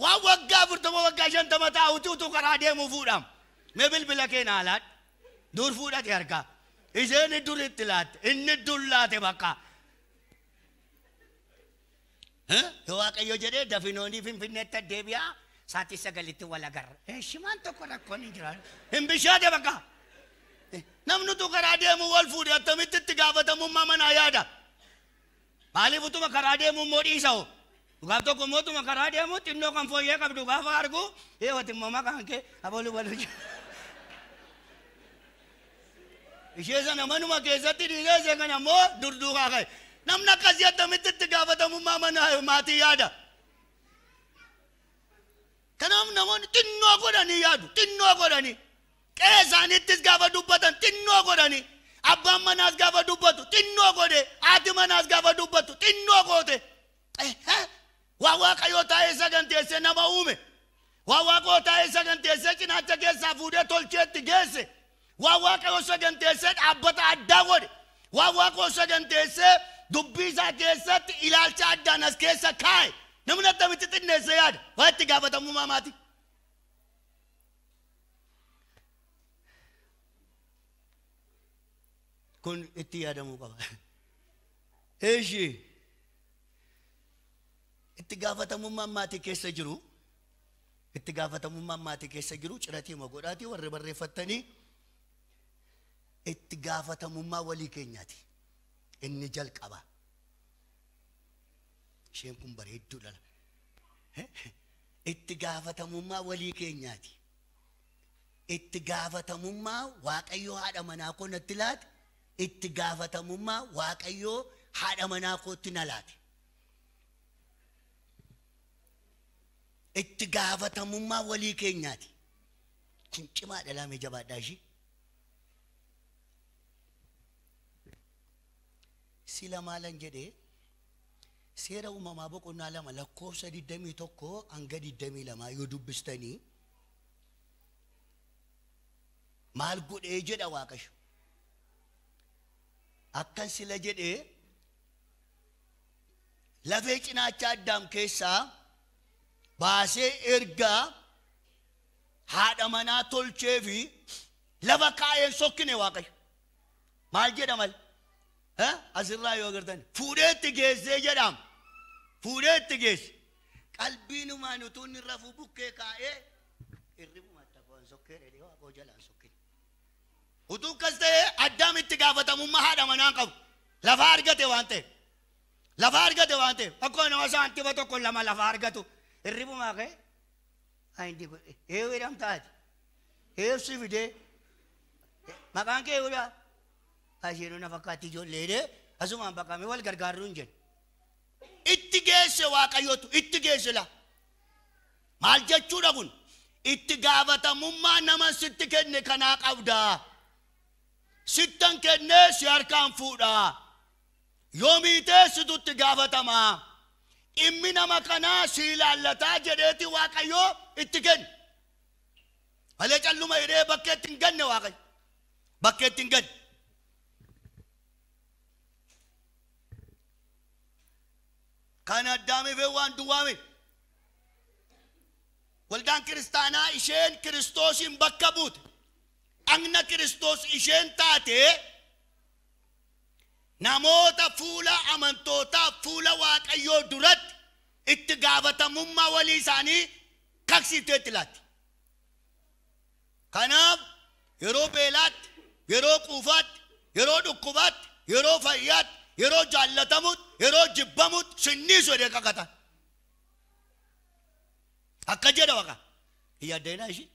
Waan waggaa 40 waggaa 50 taa'uti utuu karaa deemuu fuudhama. Mee bilbila kee naa laadhu. Dur fuudhate harkaa. Isheen dur itti laatte inni dur laate bakka. Yoo Waaqayyo jedhee dafinoonii Finfinneetti deebi'aa sa'aatii 9tti wal agarra. Shimaan tokko rakkoon hin jiraatu. Hin bishaate bakka. Namni utuu karaa deemu wal fuudhe attamitti itti gaafatamummaa manaa yaada? Maaliif utuma karaa deemu immoo dhiisa hoo? Gaaf tokko immoo utuma karaa deemu xinnoo kan fooyyee qabdu gaafa argu eewwati immoo maqaan kee abaluu baluu jira. Ishee sana manuma keessatti dhiisee ishee kana immoo durduukaa ka'e. Namni akkasii attamitti itti gaafatamummaa mana maatii yaada. Kanaaf namoonni xinnoo godhanii yaadu, xinnoo godhanii. Qe'ee isaaniittis gaafa dubbatan xinnoo godhanii. Abbaan manaas gaafa dubbatu xinnoo godhe, haati manaas gaafa dubbatu xinnoo goote. Waa Waaqayyoo taa'ee saganteessee nama uume. Waa Waaqayyoo taa'ee saganteessee cinaacha keessaa fuudhee tolcheetti geesse. Waa Waaqayyoo saganteessee dhaabbata addaa godhe. Waa Waaqayyoo saganteessee dubbii isaa keessatti ilaalcha addaan as keessa kaa'e. Namni attamitti xinneessee yaada? Waa itti gaafatamummaa maatii. Kun itti yaadamuu qaba. Eeshi itti gaafatamummaan maatii keessa jiru, itti gaafatamummaan maatii keessa jiru ciratiima godhaatii warri barreeffattanii itti gaafatamummaa walii keenyaati. Inni jalqaba. Isheen kun bareedduu dhala. Itti gaafatamummaa walii keenyaati. Itti gaafatamummaa Waaqayyoo haadha manaa koo natti laate, itti gaafatamummaa Waaqayyoo haadha manaa kootti na laate. Itti gaafatamummaa walii keenyaati. Kun cimaa dhalaame jabaadhaa ishii. Sila maalan jedhee seera uumamaa boqonnaa 2 lakkoofsa 21 hanga 22 yoo dubbistanii maal godhee jedha Waaqayyo. Akkan sila jedhee lafee cinaacha Addaam keessaa baasee ergaa haadha manaa tolchee fi lafa kaa'een sokkine Waaqayyo. Maal jedha mal? Asirraa yoo agartan fuudhee itti geessee jedhama. Fuudhee itti geesse. Qalbiinumaan utuu inni rafuu bukkee kaa'ee hirribuma takkoon sokkee dheedhee Waaqoo jalaan sokkine. Utuu akkas ta'ee Addaam itti gaafatamummaa haadha manaa qabu. Lafa argate waan ta'eef. Lafa argate waan ta'eef. Akkuma nama saantima 1 2 lafa argatu. Hirribumaa ka'e. Ayindi godhe. Eeyyuu jedhamtaati. Eebsi fidee. Maqaan kee eeyyuudha. Asheenuu na fakkaatti ijoollee asumaan baqamee wal gargaaruu hin jennu. Itti geesse Waaqayyootu itti geesse la. Maal jechuudha kun? Itti gaafatamummaa nama sitti kenne kanaa qabdaa. Sittan kennee si harkaan fuudhaa. Yoo miitee situ itti gaafatamaa. Dhimmi nama kanaa si ilaallataa jedheeti Waaqayyoo itti kenne. Malee calluma hidhee bakkeetti hin ganne Waaqayyo. Bakkeetti hin ganne. Kan Addaamiif waan duwwaame. Waldaan kiristaanaa isheen Kiristoosiin bakka buute. Dhagna Kiristoos isheen taate namoota fuula amantootaa fuula Waaqayyoo duratti itti gaafatamummaa walii isaanii kaksiifteetti laatti. Kanaaf yeroo beelaatti, yeroo quufaatti, yeroo dhukkubaatti, yeroo fayyaatti, yeroo jaallatamutti, yeroo jibbamutti sinniisu jedhee kakatan. Akka jedha Waaqa. Hin yaaddeenaa ishii.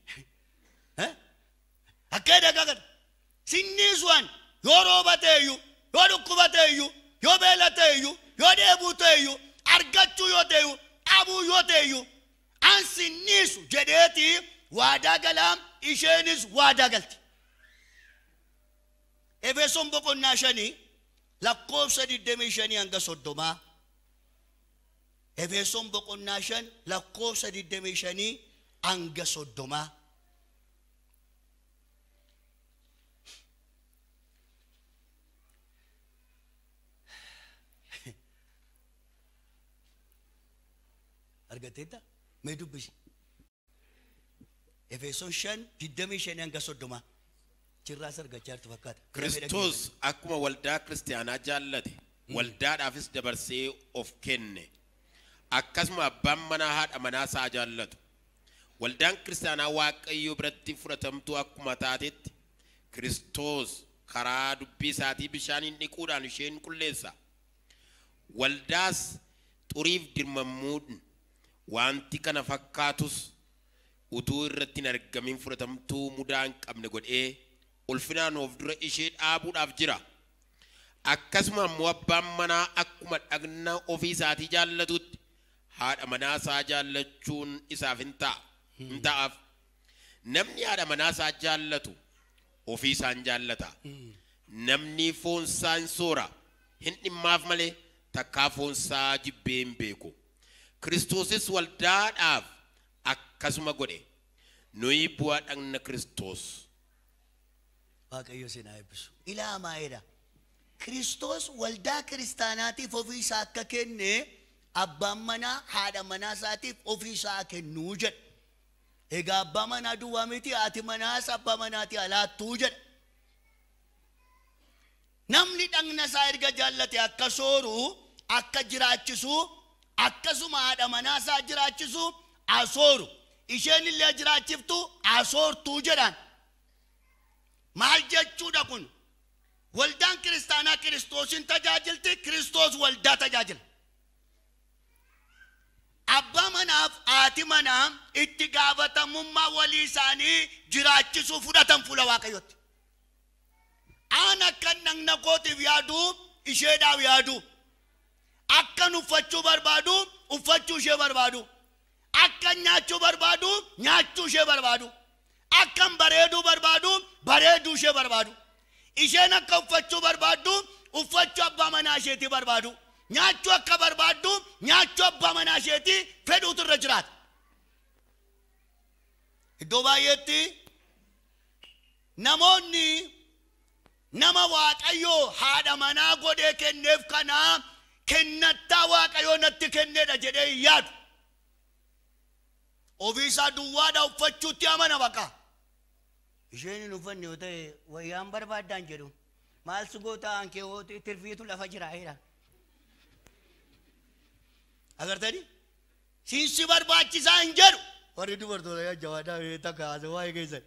Akka jedha kakata. Sinniisuwan yoo rooba ta'eyyuu, yoo dhukkuba ta'eyyuu, yoo beela ta'eyyuu, yoo dheebuu ta'eyyuu, argachuu yoo ta'eyyuu, dhabuu yoo ta'eyyuu, an sinniisu jedheeti waadaa galaa isheenis waadaa galti. Efesoon boqonnaa 5 lakkoofsa 25 hanga 30. Efesoon boqonnaa 5 lakkoofsa 25 hanga 30. Argateetta? Mee dubbisi. Efesoon 5 25 hanga 30. Chirraas argachaa jirtu fakkaata. Kiristoos akkuma waldaa kiristaanaa jaallate, waldaadhaafis dabarsee of kenne. Akkasuma abbaan manaa haadha manaa isaa jaallatu. Waldaan kiristaanaa Waaqayyoo biratti fudhatamtuu akkuma taatetti Kiristoos karaa dubbii isaatii bishaaniin dhiquudhaan isheen qulleessa. Waldaas xuriif dirmammuun wanti kana fakkaatus utuu irratti hin argamin fudhatamtuu mudaa hin qabne godhee ulfinaan of dura ishee dhaabuudhaaf jira. Akkasuma immoo abbaan manaa akkuma dhagna ofii isaatii jaallatutti haadha manaa isaa jaallachuun isaaf hin ta'aaf. Namni haadha manaa isaa jaallatu ofii isaan jaallata. Namni foon isaa hin soora hin dhimmaaf malee takkaa foon isaa jibbee hin beeku. Kiristoosis waldaadhaaf akkasuma godhe. Nuyi bu'aa dhagna Kiristoos. Waaqayyo isin haa eebbisu. Ilaa maayidha. Kiristoos waldaa kiristaanaatiif ofii isaa akka kenne abbaan manaa haadha manaa isaatiif ofii isaa kennuu jedha. Egaa abbaa manaa duwwaa miti, haati manaas abbaa manaati alaattuu jedha. Namni dhagna isaa erga jaallate akka sooru, akka jiraachisu, akkasuma haadha manaa isaa jiraachisu asooru. Isheen illee jiraachiftu asoortuu jedhaan. Maal jechuudha kun? Waldaan kiristaanaa Kiristoosin tajaajilti, Kiristoos waldaa tajaajila. Abbaa manaaf haati manaa itti gaafatamummaa walii isaanii jiraachisuu fudhatan fuula Waaqayyootti. Aan akka dhagna kootiif yaadu isheedhaaf yaadu. Akkan uffachuu barbaadu uffachuu ishee barbaadu. Akkan nyaachuu barbaadu nyaachuu ishee barbaadu. Akkan bareeduu barbaadu bareeduu ishee barbaadu. Isheen akka uffachuu barbaaddu uffachuu abbaa manaa isheetii barbaadu. Nyaachuu akka barbaaddu nyaachuu abbaa manaa isheetii fedhuutu irra jiraata. Iddoo baay'eetti namoonni nama Waaqayyoo haadha manaa godhee kenneef kanaa kennattaa Waaqayyoo natti kenneedha jedhee hin yaadu. Ofii isaa duwwaadha uffachuutti amana baqa. Isheen hin uffanne yoo ta'e wayyaan barbaaddaan jedhu maal si goota aan kee hoo tirfiitu lafa jira jedha. Agartanii? Siinsi barbaachisaa hin jedhu. Warri dubartoota yaa jawaadhaa takka haasawaa waa'ee keessan.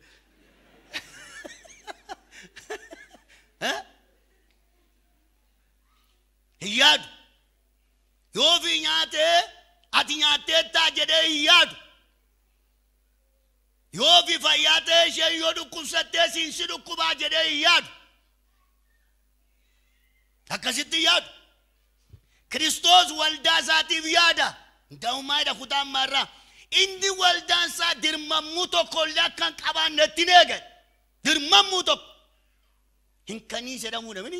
Hin yaadu. Yoo ofii nyaatee ati nyaatteettaa jedhee hin yaadu. Yoo ofii fayyaa ta'e isheen yoo dhukkubsattee siinsi dhukkubaa jedhee hin yaadu. Akkasitti hin yaadu. Kiristoos waldaa isaatiif yaada. Nda'ummaadha kutaa ammaarraa. Inni waldaan isaa dirmammuu tokko illee akka hin qabaannetti hin eegan. Dirmammuu tokko. Hin kanii jedhamuu namni.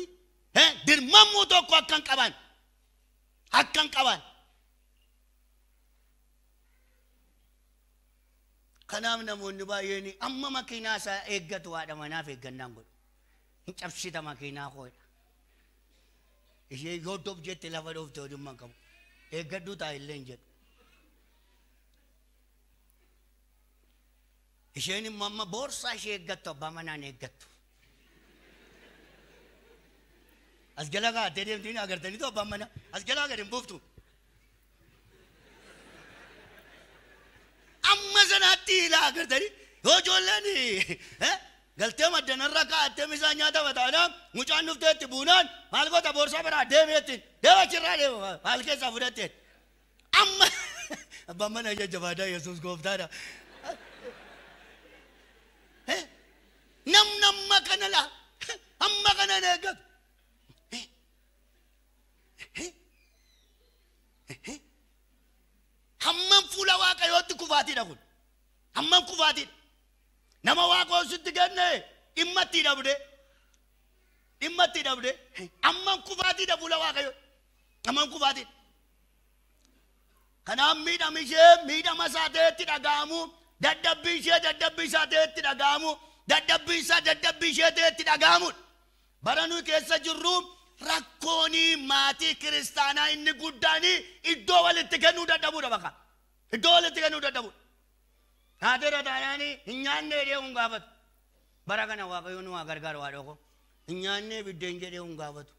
Dirmammuu tokko akka hin qabaanne. Akka hin qabaanne. Kanaaf namoonni baay'een amma makiinaa isaa eeggatu haadha manaaf eeggannaan godhu. Hin cabsita makiinaa koodha. Ishee yoo dob jette lafa dhoofte odummaa hin qabu. Eeggadhuu ta'a illee hin jedhu. Isheen immoo amma boorsaa ishee eeggattu abbaa manaan eeggattu. As jala kaa'attee deemtiin agartaniitu abbaan manaa as jalaa gad hin buuftu. Amma sanaatti ilaa agartanii yoo ijoolleen galtee maddanarra kaa'attee misaan nyaata mataanaa mucaan dhuftee itti buunaan maal goota boorsaa biraa deemee ittiin deema achirraa deema maal keessaa fudhatteen. Amma abbaan manaa jajjabaadhaa Yesuus gooftaadha. Namni amma kana laa amma kana hin eeggatu. Hammam fuula Waaqayyootti kufaatiidha kun. Hammam kufaatiidha. Nama Waaqayyoo sitti kenne dhimma itti dhabde. Dhimma itti dhabde. Hammam kufaatiidha fuula Waaqayyoo. Hammam kufaatiidha. Kanaaf miidhama ishee miidhama isaa ta'etti dhaga'amu. Dadhabbii ishee dadhabbii isaa ta'etti dhaga'amu. Dadhabbii isaa dadhabbii ishee ta'etti dhaga'amudha. Bara nuyi keessa jirru rakkoonii maatii kiristaanaa inni guddaanii iddoo walitti kennuu dadhabuudha bakka. Iddoo walitti kennuu dadhabuudha. Haateera taanaanii hin nyaanne jedhee hin gaafatu. Bara kana Waaqayyo nu haa gargaaru haadha koo. Hin nyaanne biddeen jedhee hin gaafatu.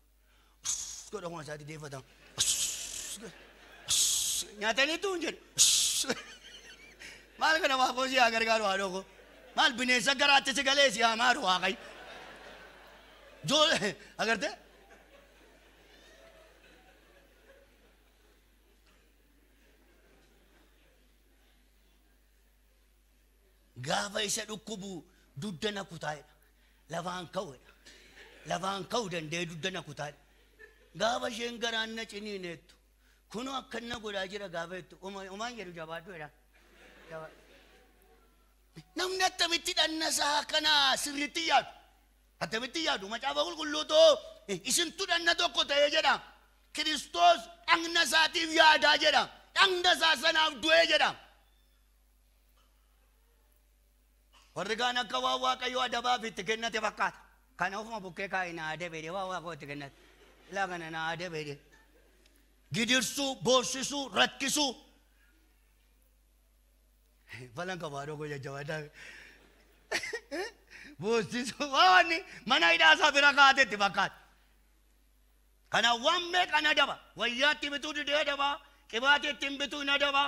Godha kuma isaatti deeffatama. Nyaataniitu hin jedhu. Maal kana Waaqayyo si haa gargaaru haadha koo. Maal bineensa garaatti si galee si haa maaru Waaqayyo. Ijoollee agartee? Gaafa isa dhukkubu dugda na kutaa'edha. Lafaan ka'uudha. Lafaan ka'uu danda'ee dugda na kutaadha. Gaafa isheen garaan na ciniineettu. Kunoo akkana godhaa jira gaafa jettu. Omaan jedhu jabaadhu jedha. Namni attamitti dhanna isaa kana sirriitti yaadu. Attamitti yaadu macaafa qulqulluutoo isintu dhanna tokko ta'ee jedha. Kiristoos dhagna isaatiif yaadaa jedha. Dhagna isaa sanaaf du'ee jedha. Warri kaan akka waan Waaqayyoo adabaaf itti kennate fakkaata. Kana ofuma bukkee kaa'e na adabee waan Waaqayyoo itti kennate. Ilaa kana na adabee. Gidirsuu, boossisuu, rakkisuu. Falan qabaadoo goja jabaadhaa. Boossisuu waan mana hidhaa isaa bira kaa'atetti fakkaata. Kana waan meeqan adaba. Wayyaatti bituu didee adaba. Qibaatii ittiin bituu hin adaba.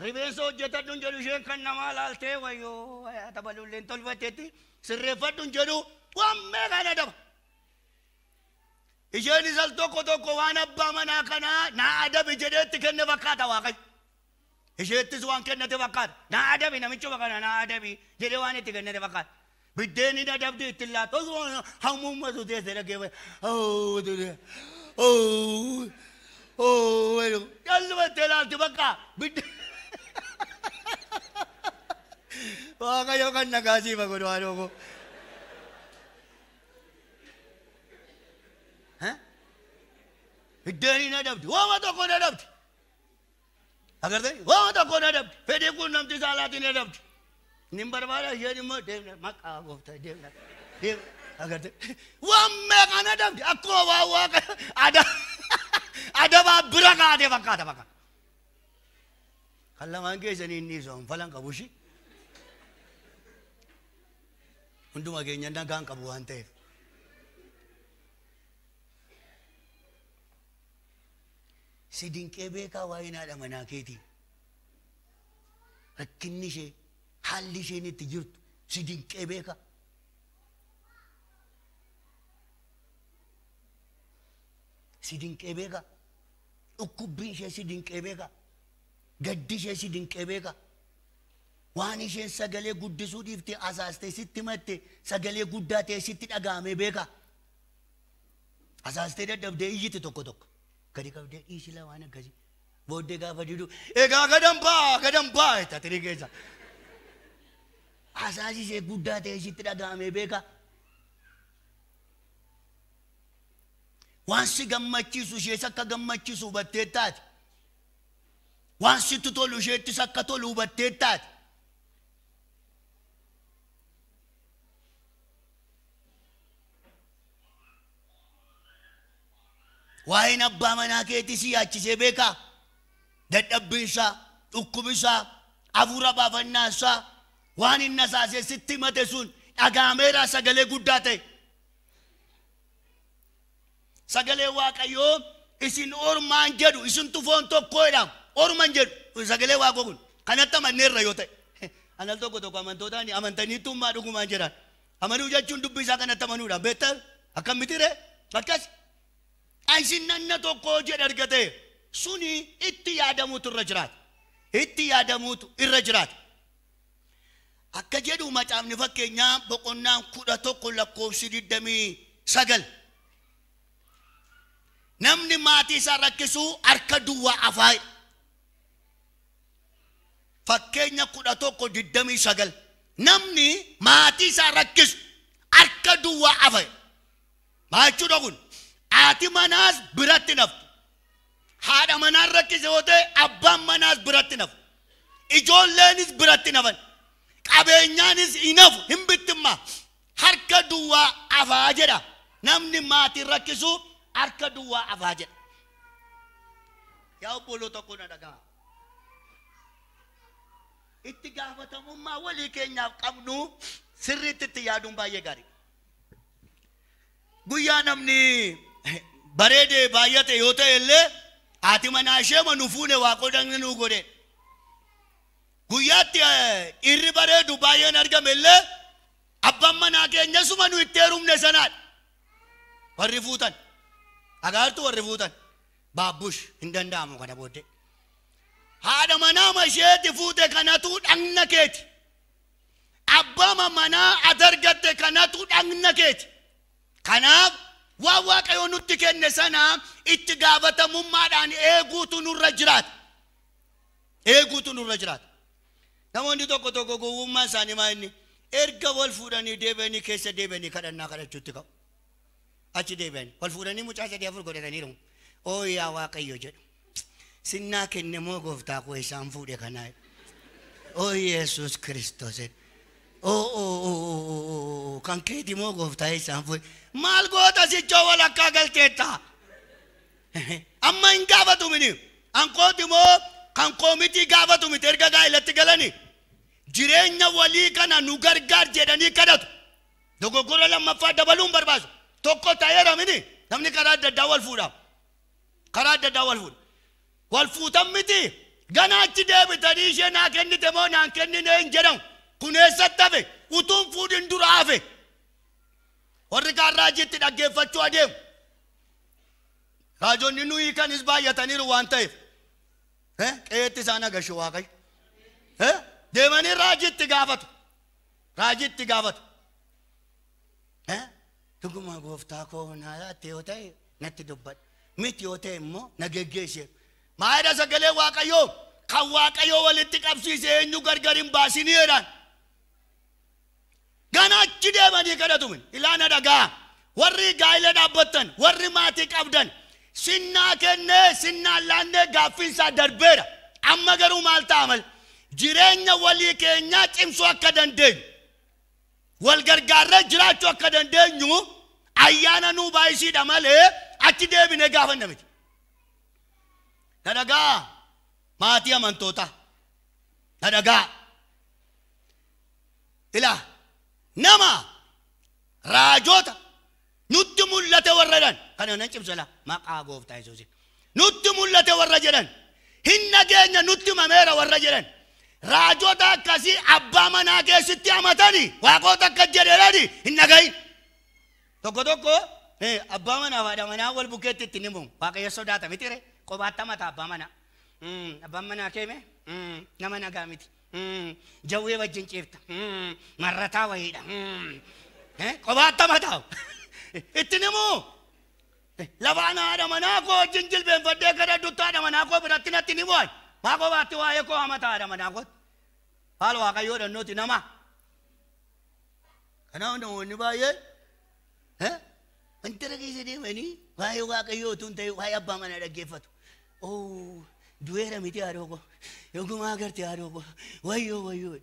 Rifeensa hojjetadhu hin jedhu isheen kan namaa laaltee wayyoo tabalulleen tolfatteetti sirreeffadhu hin jedhu waan meeqan adaba. Isheenis al tokko tokko waan abbaa manaa kanaa naa adabi jedheetti kenne fakkaata Waaqayyo. Isheettis waan kennate fakkaata. Naa adabi namichuma kana naa adabi jedhee waan itti kennate fakkaata. Biddeen hin adabdi ittiin laatu. Hamuummatu teessee dhaggeeffate. Callumattee laalti bakka biddeen. Waaqayyo kan nagaa siifa godhu haadhoo koo. Biddeen hin adabdi. Waama tokko hin adabdi. Agartee waama tokko hin adabdi. Fedhii quunnamtii saalaatiin hin adabdi. Inni barbaada isheen immoo deemna maqaa gooftaa deemna deemna agartee waan meeqaan adabdi akkuma waan waaqa adabaa bira kaatee fakkaata bakka. Kan lamaan keessanii inni ibsu falan qabu ishii. Hunduma keenya nagaan qabu waan ta'eef. Si dinqee beekaa waa'ee haadha manaa keetii. Rakkinni ishee haalli isheen itti jirtu si dinqee beekaa. Si dinqee beekaa. Dhukkubbiin ishee si dinqee beekaa. Gaddi ishee si dinqee beekaa. Waan isheen sagalee guddisuu dhiiftee asaastee sitti himatte sagalee guddaa ta'e sitti dhaga'amee beekaa. Asaastee dadhabdee iyyiti tokko tokko. Gadi qabdee dhiisi waan akkasii. Booddee gaafa didu egaa gadan baa gadan baa jetta tirii keessa. Asaasi ishee guddaa ta'e sitti dhaga'amee beekaa. Waan si gammachiisu ishees akka gammachiisu hubattee taate. Waan sitti tolu isheettis akka tolu hubattee taate. Waa'een abbaa manaa keetii si yaachisee beekaa. Dadhabbiin isaa, dhukkubni isaa, hafuura baafannaa isaa, waan inni asaasee sitti himate sun dhaga'ameera sagalee guddaa ta'e. Sagalee Waaqayyoo isin ormaan jedhu isin tufoon tokko jedhama. Orman jedhu sagalee Waaqoo kun kanatti amanneerra yoo ta'e. Anal tokko tokko amantootaan amantaniitummaa dhugumaan jedhan. Amanuu jechuun dubbii isaa kanatti amanuudha. Beektaa akkam mitiree akkas. Isin nanna tokko jedhe argate suni itti yaadamuutu irra jiraata. Itti yaadamuutu irra jiraata. Akka jedhu macaafni fakkeenyaa boqonnaan 11 lakkoofsi 29. Namni maatii isaa rakkisuu harka duwwaa afaa. Fakkeenya 11:29. Namni maatii isaa rakkisu harka duwwaa afaa. Maal jechuudha kun? Haati manaas biratti naftu. Haadha manaan rakkise yoo ta'e abbaan manaas biratti nafu. Ijoolleenis biratti nafan. Qabeenyaanis hin hafu hin bittimmaa. Harka duwwaa afaa jedha. Namni maatii rakkisu harka duwwaa afaa jedha. Yaa obboloota koo na dhaga'a. Itti gaafatamummaa walii keenyaaf qabnu sirriitti itti yaaduun baay'ee gaarii. Guyyaa namni bareedee baay'ate yoo ta'e illee haati manaa ishee nu fuune waaqoo dhagna nuu godhe. Guyyaatti dhiirri bareedu baay'een argame illee abbaan manaa keenya suma nu itti heerumne sanaadha. Warri fuutan agaartu warri fuutan baabbush hin danda'amu kana booddee. Haadha manaa isheeti fuute kanatu dhagna keeti. Abbaa manaa ati argatte kanatu dhagna keeti. Kanaaf waan Waaqayyo nutti kenne sana itti gaafatamummaadhaan eeguutu nurra jiraata. Eeguutu nurra jiraata. Namoonni tokko tokko gowwummaan isaanii maa inni erga wal fuudhanii deebi'anii keessa deebi'anii kadhannaa kadhachuutti ka'u. Achi deebi'anii wal fuudhanii mucaa 3 4 godhataniiru. Oo yaa Waaqayyo jedhu. Sinnaa kenne moo gooftaa koo isaan fuudhe kanaa. Oo Yesuus Kiristoos jedhu. Oo oo oo kan keeti moo gooftaa isaan fuudhe. Maal goota sichoo walakkaa galteetta. Amma hin gaafatu mini. Ankooti moo kan koomitii gaafatu miti erga gaa'elatti galanii. Jireenya walii kana nu gargaar jedhanii kadhatu. Dogoggora lammaffaa dabaluun barbaasu. Tokko ta'eera mini. Namni karaa adda addaa wal fuudha. Karaa adda addaa wal fuudha. Wal fuutan miti. Ganaa achi deebitanii ishee naa kennite moo naan kennine hin jedhamu. Kun eessatti hafe? Utuun fuudhin dura hafe. Warri kaan raajiitti dhaggeeffachuu adeemu. Raajonni nu hiikanis baay'ataniiru waan ta'eef. Qe'eetti isaan agashu Waaqayyo. Deemanii raajiitti gaafatu. Raajiitti gaafatu. Dhuguma gooftaa koo naa laatte yoo ta'e natti dubbadhu. Miti yoo ta'e immoo na geggeessi. Maayidha sagalee Waaqayyoo kan Waaqayyoo walitti qabsiise eenyu gargar hin baasinii jedhaan. Ganaa achi deemanii kadhatu mini. Ilaana dhagaa. Warri gaa'ela dhaabbattan, warri maatii qabdan, sinnaa kennee, sinnaa laannee gaaffiinsaa darbeera. Amma garuu maal ta'a malee? Jireenya walii keenyaa cimsuu akka dandeenyu, wal gargaarree jiraachuu akka dandeenyu ayyaana nuu baay'isiidha malee achi deebinee gaafanna miti. Na dhagaa maatii amantootaa. Na dhagaa. Ilaa nama raajota nutti mul'ate warra jedhan kana nan cimsala maqaa gooftaa Yesuusiin. Nutti mul'ate warra jedhan hin nageenya nutti mameera warra jedhan raajota akkasii abbaa manaa keessatti amatanii waaqota akka jedhanii hin dhagahin. Tokko tokko abbaa manaa fi haadha manaa wal bukkeetti ittiin himu. Waaqayyo sodaata miti ree kophaatti amata abbaa manaa. Abbaan manaa keeme nama nagaa miti. Jawwee wajjin ciifta. Marrataa wayiidha. Kophaatti amata. Ittiin himu. Lafaan haadha manaa koo wajjin jilbeenfadhee kadhadhutti haadha manaa koo biratti natti himu. Maa kophaatti waa'ee koo amata haadha manaa kooti. Haala Waaqayyoo dhannooti nama. Kanaaf namoonni baay'een wanta keessa deemanii waa'ee Waaqayyoo utuu hin ta'in waa'ee abbaa manaa dhaggeeffatu. Oo du'eera miti haadhoo koo. Yogumaa agarte haadhoo koo. Wayyoo wayyoo.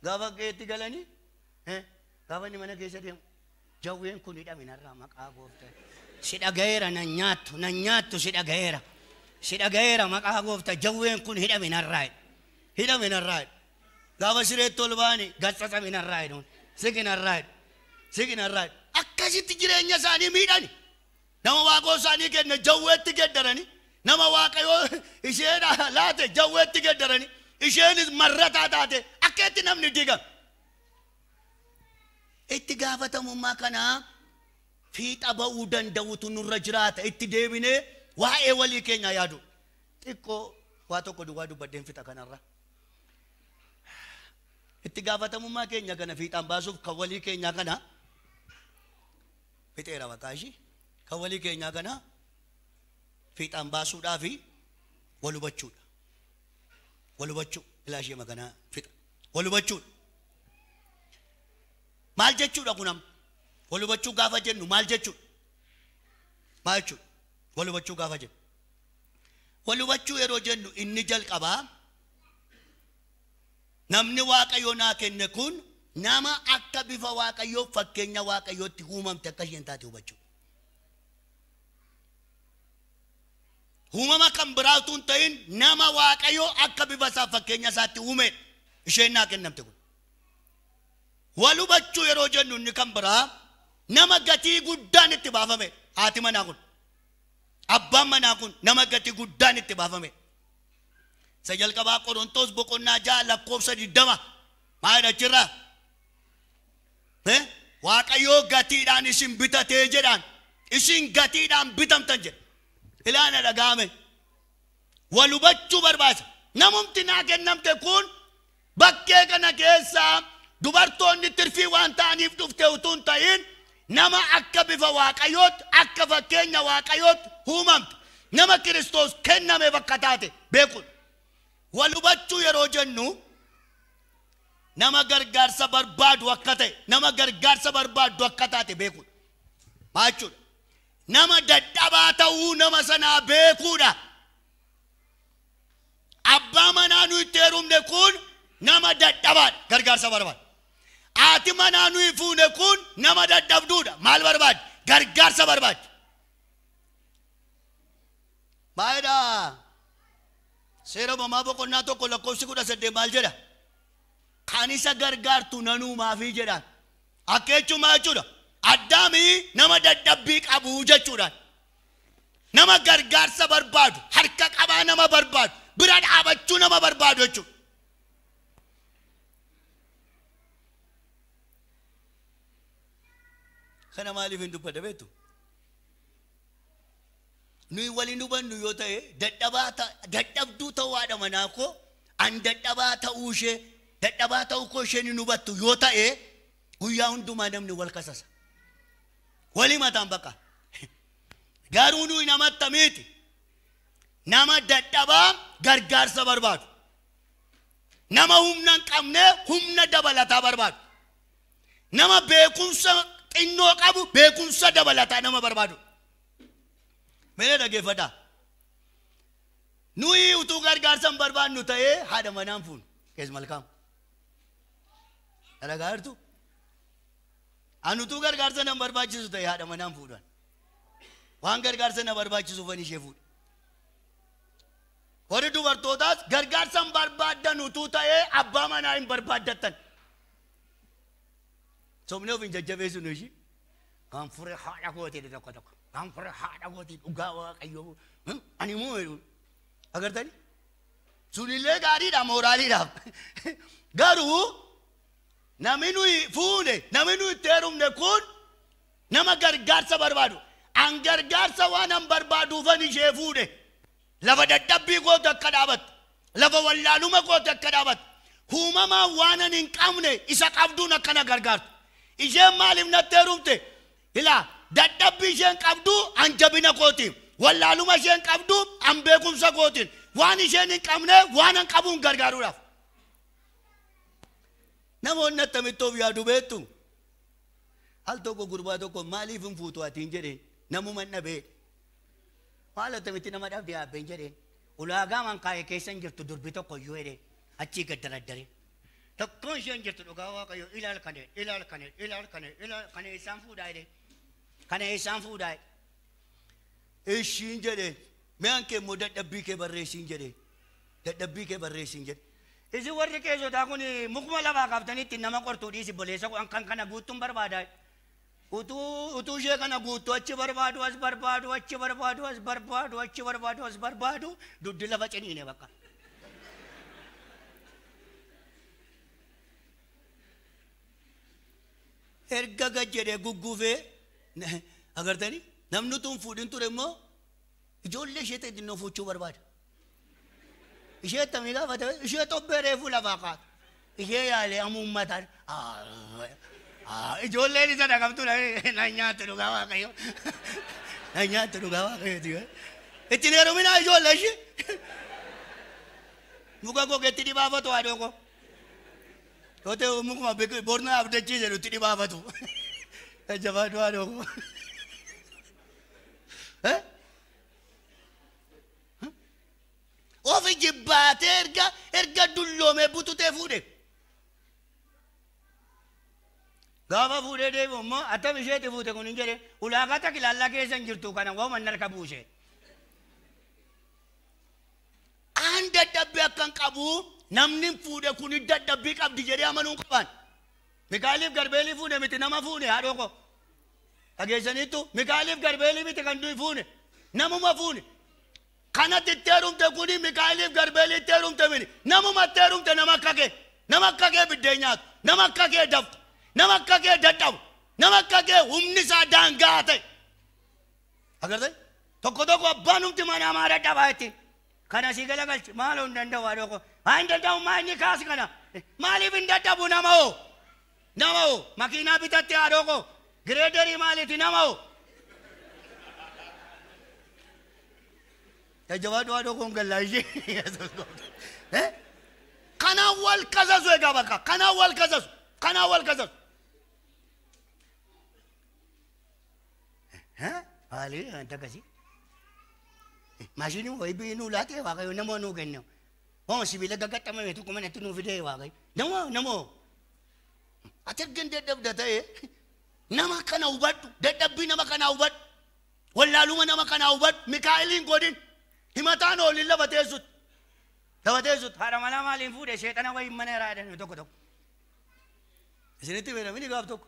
Gaafa keetti galanii gaafa inni mana keessa deemu jawween kun hidhame narraa maqaa gooftaa. Si dhaga'eera nan nyaattu nan nyaattu si dhaga'eera. Si dhaga'eera maqaa gooftaa jawween kun hidhame narraa. Hidhame narraa. Gaafa sireetti ol ba'anii gatsatame narraa jedhuun. Siqi narraa. Siqi narraa. Akkasitti jireenya isaanii miidhani. Nama waaqoo isaanii kenne jawweetti geddaranii. Nama Waaqayyoo isheen laate jawweetti geddaranii. Isheenis marrataa taate akkeetti namni diigame. Itti gaafatamummaa kanaa fiixa ba'uu danda'utu nurra jiraata. Itti deebinee waa'ee walii keenyaa yaadu. Xiqqoo waa tokko duwwaa dubbadheen fixa kanarra. Itti gaafatamummaa keenya kana fiixaan baasuuf kan walii keenyaa kana fixeera maqaa ishii. Kan walii keenyaa kana fiixaan baasuudhaa fi wal hubachuudha. Wal hubachuu ilaa ishee makanaa fixa. Wal hubachuudha. Maal jechuudha kun amma? Wal hubachuu gaafa jennu maal jechuudha? Maal jechuudha? Wal hubachuu gaafa jennu. Wal hubachuu yeroo jennu inni jalqabaa namni Waaqayyo naa kenne kun nama akka bifa Waaqayyoo fakkeenya Waaqayyootti uumamte akka isheen taate hubachuu. Uumama kan biraa utuu hin ta'in nama Waaqayyoo akka bifa isaa fakkeenya isaatti uume isheen naa kennamte kun. Wal hubachuu yeroo jennu inni kan biraa nama gatii guddaan itti baafame haati manaa kun. Abbaan manaa kun nama gatii guddaan itti baafame. Isa jalqabaa Qorontos boqonnaa 6 lakkoofsa 20 maal achirraa? Waaqayyoo gatiidhaan isin bitatee jedhaan isin gatiidhaan bitamtan jedha. Ilaana dhaga'ame. Wal hubachuu barbaasa. Namumti naa kennamte kun bakkee kana keessaa Dubartoonni tirfii waan ta'aniif dhufte utuu hin ta'in nama akka bifa Waaqayyootti akka fakkeenya Waaqayyootti uumamte nama Kiristoos kennameef akka taate beekuudha. Wal hubachuu yeroo jennu nama gargaarsa barbaadu akka ta'e nama gargaarsa barbaaddu akka taate beekuudha. Maal jechuudha? Nama dadhabaa ta'uu nama sanaa beekuudha. Abbaa manaa nuyi itti heerumne kun nama dadhabaadha, gargaarsa barbaada. Haati manaa nuyi fuune kun nama dadhabduudha. Maal barbaaddi? Gargaarsa barbaaddi. Maalidha? Seera Uumamaa boqonnaa 1 lakkoofsi 18 maal jedha? Kan isa gargaartu nanuumaafii jedhaan. Akka jechuun maal jechuudha? Addaamii nama dadhabbii qabu jechuudhaan. Nama gargaarsa barbaadu, harka qabaa nama barbaadu, bira dhaabachuu nama barbaadu jechuudha. Kana maaliif hin dubbadha beektu? Nuyi waliin hubannu yoo ta'e dadhabduu ta'uu haadha manaa koo an dadhabaa ta'uu ishee dadhabaa ta'uu koo isheen hin hubattu yoo ta'e guyyaa hundumaa namni wal kasasa. Walii mataan bakka. Garuu nuyi namatti miti. Nama dadhabaa gargaarsa barbaadu. Nama humna hin qabne humna dabalataa barbaadu. Nama beekumsa xinnoo qabu beekumsa dabalataa nama barbaadu. Mee dhaggeeffadhaa. Nuyi utuu gargaarsa hin barbaannu ta'ee haadha manaan fuunu. Kees malkaam. Dhalagaa jirtu? An utuu gargaarsa na barbaachisu ta'ee haadha manaan fuudhan. Waan gargaarsa na barbaachisuufan ishee fuudhe. Warri dubartootaas gargaarsa hin barbaaddan utuu ta'ee abbaa manaa hin barbaaddattan. Somni of hin jajjabeessinu ishii. Kan fure haadha kootii tokko tokko. Kan fure haadha kootii dhugaa Waaqayyoo. Ani immoo jedhu. Agartanii? Sunillee gaariidha mooraaliidhaaf. Garuu namni nuyi fuune namni nuyi itti heerumne kun nama gargaarsa barbaadu. An gargaarsa waan an barbaaduufan ishee fuudhe. Lafa dadhabbii kootu akka dhaabattu. Lafa wallaaluma kootu akka dhaabattu. Uumamaan waan an hin qabne isa qabduun akkana gargaartu. Isheen maaliif natti heerumte? Ilaa dadhabbii isheen qabdu an jabina kootiin. Wallaaluma isheen qabdu an beekumsa kootiin. Waan isheen hin qabne waan an qabuun gargaaruudhaaf. Namoonni attamitti of yaadu beektu? Al tokko gurbaa tokko maaliif hin fuutu ati hin jedheen namuma hin dhabee. Maal attamitti nama dhabde yaabbee hin jedheen. Ulaagaa man kaa'e keessa hin jirtu durbi tokko iyyuu jedheen achii gad daraddare. Tokkoon isheen hin jirtu dhugaa Waaqayyo ilaal kane ilaal kane ilaal kane ilaal kane isaan fuudhaa jedheen. Kana isaan fuudhaa jedheen. Ishiin jedheen mi'aan kee immoo dadhabbii kee barreessiin jedheen. Dadhabbii kee barreessiin jedhe. Isin warri keessotaa kun mukuma lafaa qabtanii ittiin nama qortuu dhiisi boleessa kan kana guutuun barbaadaa. Utuu ishee kana guutuu achi barbaadu as barbaadu achi barbaadu as barbaadu achi barbaadu as barbaadu dugdi lafa ciniine bakka. Erga gad jedhee gugguufee agartanii namni utuu hin fuudhin ture immoo ijoollee ishee xixinnoo fuuchuu barbaada. Ishee attamii gaafa ta'e ishee tobbee reefuu lafaa kaatu. Ishee yaalee amuummataan ijoolleen isa dhaqabtu na nyaattu dhugaa Waaqayyo. Na nyaattu dhugaa Waaqayyo. Ittiin heeruminaa ijoollee ishee. Muka gogeetti dhibaafatu haadhoo koo. Yoo ta'e mukuma borna abdachiise jedhutti dhibaafatu. Jabaatu haadhoo koo. Ofi jibbaatee erga dulloomee bututee fuudhe. Gaafa fuudhee deebi'u immoo attam isheetti fuute kun hin jedhe ulaagaa takilaallaa keessa hin jirtu kana waama harka buuse. An dadhabbii akkan qabu namni fuudhe kun dadhabbii qabdi jedhee amanuu hin qaban. Mikaa'eliif Garbeelii fuudhe miti nama fuudhe haadhoo koo. Dhageessaniittu Mikaa'eliif Garbeelii miti kan du'i fuune namuma fuune. Kanatti itti heerumte kuni Mikaa'eliif Garbeelii itti heerumte mini namuma itti heerumte nama akka kee nama akka kee biddeen nyaatu nama akka kee dafqu nama akka kee dadhabu nama akka kee humni isaa daangaa ta'e. Agartee tokko tokko abbaan humti mana amaa dadhabaa ittiin kana si galagalchi maaloo hin danda'u haadhoo koo haa hin danda'u maa inni kaasi kana maaliif hin dadhabu nama hoo Nama hoo makiinaa bitatte haadhoo koo gireederii maaliiti nama hoo. Jajjabaadhu haadhoo koon gallaa ishee. Kanaan wal kasasu egaa bakka kanaan wal kasasu kanaan wal kasasu. Maali wanta akkasii? Maashinii wayii nuu laatee Waaqayyo nama nuu kenne. Hoo sibiila gaggaxxamame tokko manatti nuu fidee Waaqayyo. Nama nama ati erga dadhabda ta'e nama kana hubadhu dadhabbii nama kanaa hubadhu wallaaluma nama kanaa hubadhu Mikaa'eliin godhin himataan oolin lafa teessutti. Lafa teessutti haadha manaa maaliin fuudhe sheexana wayii mana irraa jedhan tokko tokko. Isinitti beekamini gaaf tokko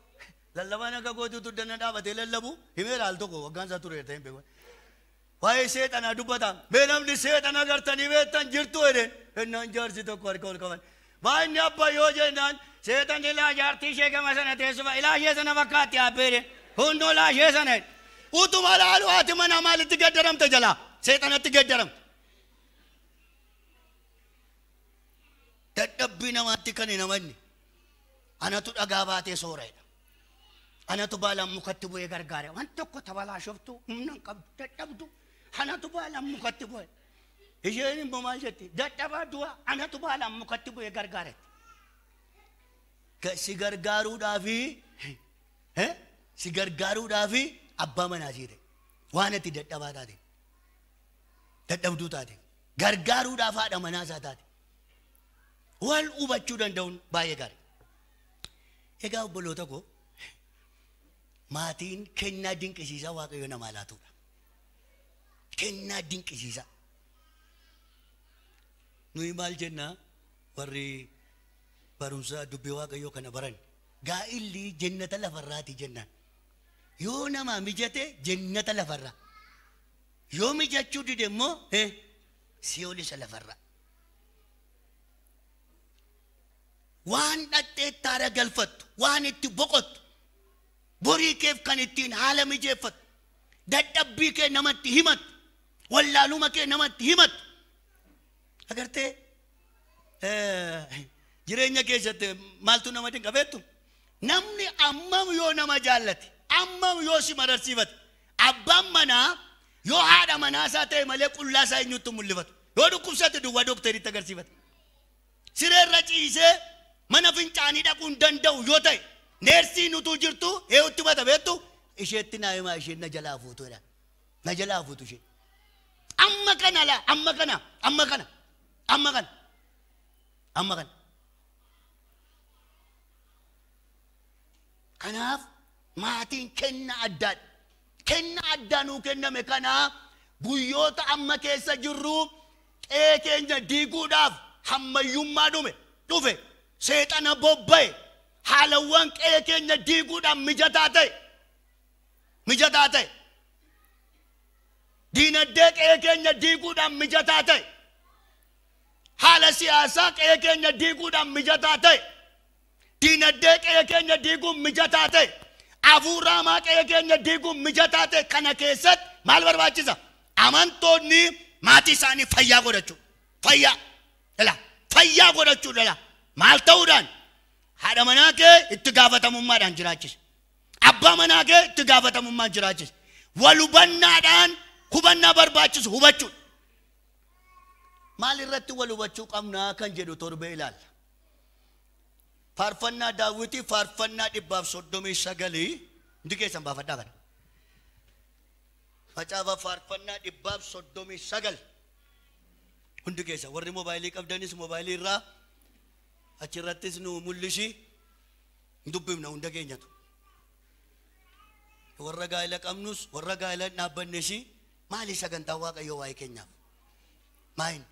lallabaan akka gootuutu danna dhaabatee lallabu himeera al tokko waggaan isaa ture ta'een beeku. Waa'ee seexanaa dubbataa mee namni seexana gartanii beektan jirtu jedheen ennaan jaarsi tokko harka ol qaban. Baay'inni abbaa yoo jennaan seexanni ilaa jaartii ishee gama sana teessuma ilaa ishee sana fakkaatti abbeere hundoo ilaa ishee sana utuma laalu haati manaa maalitti gaddaramte jalaa seexanatti gaddaramte. Dadhabbii namaatti kan hin amanne anatu dhagaa baatee sooredha. Anatu baalaan mukatti bu'ee gargaare waan tokko tabalaa shoftu humna hin qabdu dadhabdu anatu baalaan mukatti bu'e. Isheen immoo maal jetti dadhabaa du'a anatu baalaan mukatti bu'ee gargaare. Si gargaaruudhaafi si gargaaruudhaafi abbaa manaa siite waan ati dadhabaa taate dadhabduu taate gargaaruudhaaf haadha manaa isaa taate wal hubachuu danda'uun baay'ee gaarii. Egaa obboloota koo maatiin kennaa dinqisiisaa Waaqayyo namaa laatudha. Kennaa dinqisiisaa. Nuyi maal jennaa warri barumsa dubbii Waaqayyoo kana baran gaa'illi jennata lafarraati jennaan. Yoo namaa mijate jennata lafarraa. Yoo mijachuu dide immoo si'ool isa lafarraa. Waan dhattee taara galfattu waan itti boqottu borii keef kan ittiin haala mijeeffattu dadhabbii kee namatti himattu wallaaluma kee namatti himattu. Agartee jireenya keessatti maaltu nama dinqa beektu? Namni ammam yoo nama jaallate ammam yoo si mararsiifate abbaan manaa yoo haadha manaa isaa ta'e malee qullaa isaa eenyutti mul'ifatu yoo dhukkubsate duwwaa dookteriitti agarsiifate sireerra ciisee mana fincaanii dhaquu hin danda'u yoo ta'e neersiin utuu jirtu eewutti bata beektu isheetti naa himaa isheen na jalaa fuutu jedha na jalaa fuutu isheen amma kana laa amma kana amma kana amma kana amma kana. Kanaaf maatiin kenna addaadha. Kenna addaa nuu kenname kana guyyoota amma keessa jirru qe'ee keenya diiguudhaaf hammayyummaa dhufe seexana bobba'e haalawwan qe'ee keenya diiguudhaaf mijataa ta'e diinagdee qe'ee keenya diiguudhaaf mijataa ta'e haala siyaasaa qe'ee keenya diiguudhaaf mijataa ta'e diinagdee qe'ee keenya diiguun mijataa ta'e hafuura hamaa qe'ee keenya diiguun mijataa ta'e kana keessatti maal barbaachisa? Amantoonni maatii isaanii fayyaa godhachuu fayyaa godhachuu dhala maal ta'uudhaan haadha manaa kee itti gaafatamummaadhaan jiraachise abbaa manaa kee itti gaafatamummaan jiraachise wal hubannaadhaan hubannaa barbaachisu hubachuudha. Maal irratti wal hubachuu qabnaa kan jedhu torbee ilaalla. Faarfannaa Daawwitii faarfannaa 139 hundi keessan baafadhaa kana. Macaafa faarfannaa 139 hundi keessan warri moobaayilii qabdanis moobaayilii irraa achirrattis nu mul'isi dubbifna hunda keenyatu. Warra gaa'ela qabnus warra gaa'ela hin dhaabbannes maali sagantaa Waaqayyoo waa'ee keenyaaf? Maayini?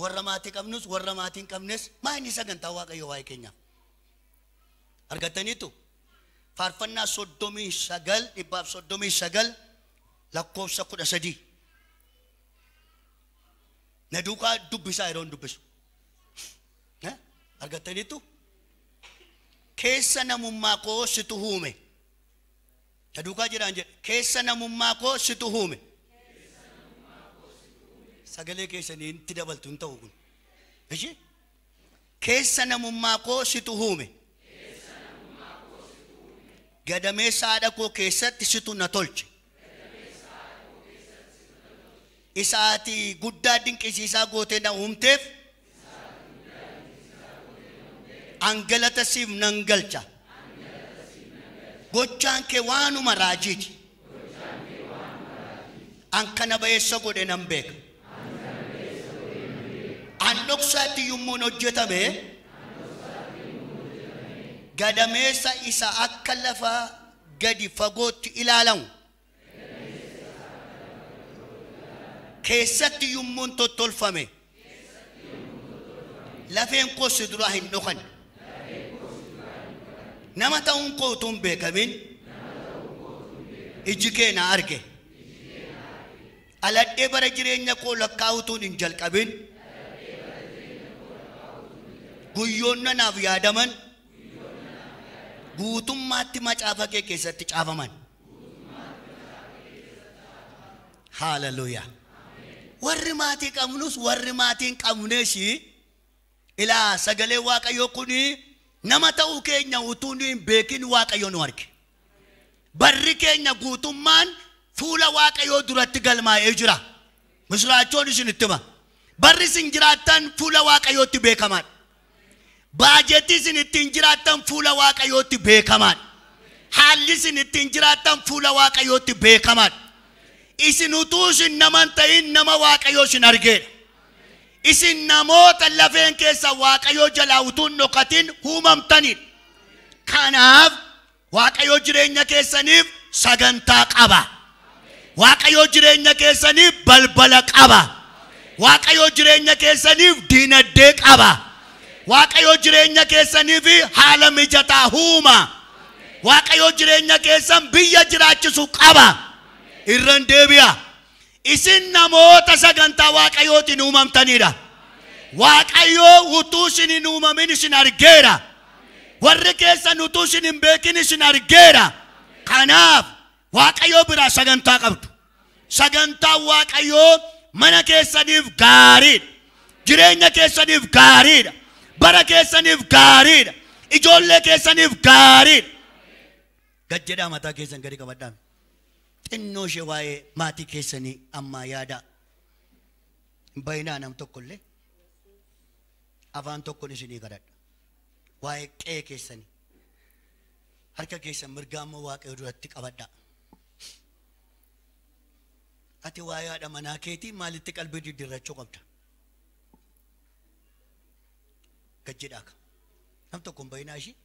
Warra maatii qabnus warra maatii hin qabnes maayini sagantaa Waaqayyoo waa'ee keenyaaf? Argattaniitu? Faarfannaa 39 139 lakkoofsa 13. Na duukaa dubbisaa yeroo hin dubbisu. Argattaniitu? Keessa namummaa koo situ uume. Na duukaa jiraan jedhe. Keessa namummaa koo situ uume. Sagalee keessanii itti dabaltu hin ta'u kun. Ishee? Keessa namummaa koo situ uume. Gadameessa haadha koo keessatti situ na tolche. Isa ati guddaa dinqisiisaa gootee na uumteef an galata siif nan galcha. Gochaan kee waanuma raajiiti. An kana ba'eessa godhe nan beeka. An dhoksaatti yommuun hojjetame gadameessa isa akka lafa gadi fagootti ilaalamu keessatti yommuun tottolfame lafeen koo si duraa hin dhokan. Nama ta'uun koo utuu hin beekamin iji kee na arge. Aladhee bara jireenya koo lakkaa'utuun hin jalqabin guyyoonni naaf yaadaman guutummaatti macaafa kee keessatti caafaman. Haaleluyyaa. Warri maatii qabnus warri maatii hin qabnes ilaa sagalee Waaqayyoo kuni nama ta'uu keenya utuu nu hin beekin Waaqayyo nu arge. Barri keenya guutummaan fuula Waaqayyoo duratti galmaa'ee jira. Misiraachoon isinitti hima. Barri isin jiraattan fuula Waaqayyootti beekamaadha. Baajetii isin ittiin jiraattan fuula Waaqayyootti beekamaadha. Haalli isin ittiin jiraattan fuula Waaqayyootti beekamaadha. Isin utuu isin nama hin ta'in nama Waaqayyoo isin argeedha. Isin namoota lafeen keessa Waaqayyoo jalaa utuu hin dhokatin uumamtanidha. Kanaaf Waaqayyoo jireenya keessaniif sagantaa qaba. Waaqayyoo jireenya keessaniif balbala qaba. Waaqayyoo jireenya keessaniif diinagdee qaba. Waaqayyoo jireenya keessaniif haala mijataa uuma. Waaqayyoo jireenya keessan biyya jiraachisu qaba. Irran deebi'a. Isin namoota sagantaa Waaqayyootiin uumamtanidha. Waaqayyoo utuu isin hin uumamin isin argeera. Warri keessan utuu isin hin beekin isin argeera. Kanaaf Waaqayyoo biraa sagantaa qabdu. Sagantaan Waaqayyoo mana keessaniif gaariidha. Jireenya keessaniif gaariidha. Bara keessaniif gaariidha. Ijoollee keessaniif gaariidha. Gad jedhaa mataa keessan gadi qabadhaa. Xinnoo ishee waa'ee maatii keessanii ammaa yaada. Hin bayinaa nam tokkollee. Afaan tokkoon isinii kadhadha. Waa'ee qe'ee keessanii. Harka keessan mirgaa immoo Waaqayyo duratti qabadhaa. Ati waa'ee haadha manaa keetii maalitti qalbii diddiirrachuu qabda? Gad jedhaa ka. Nam tokko hin bayinaa ishii.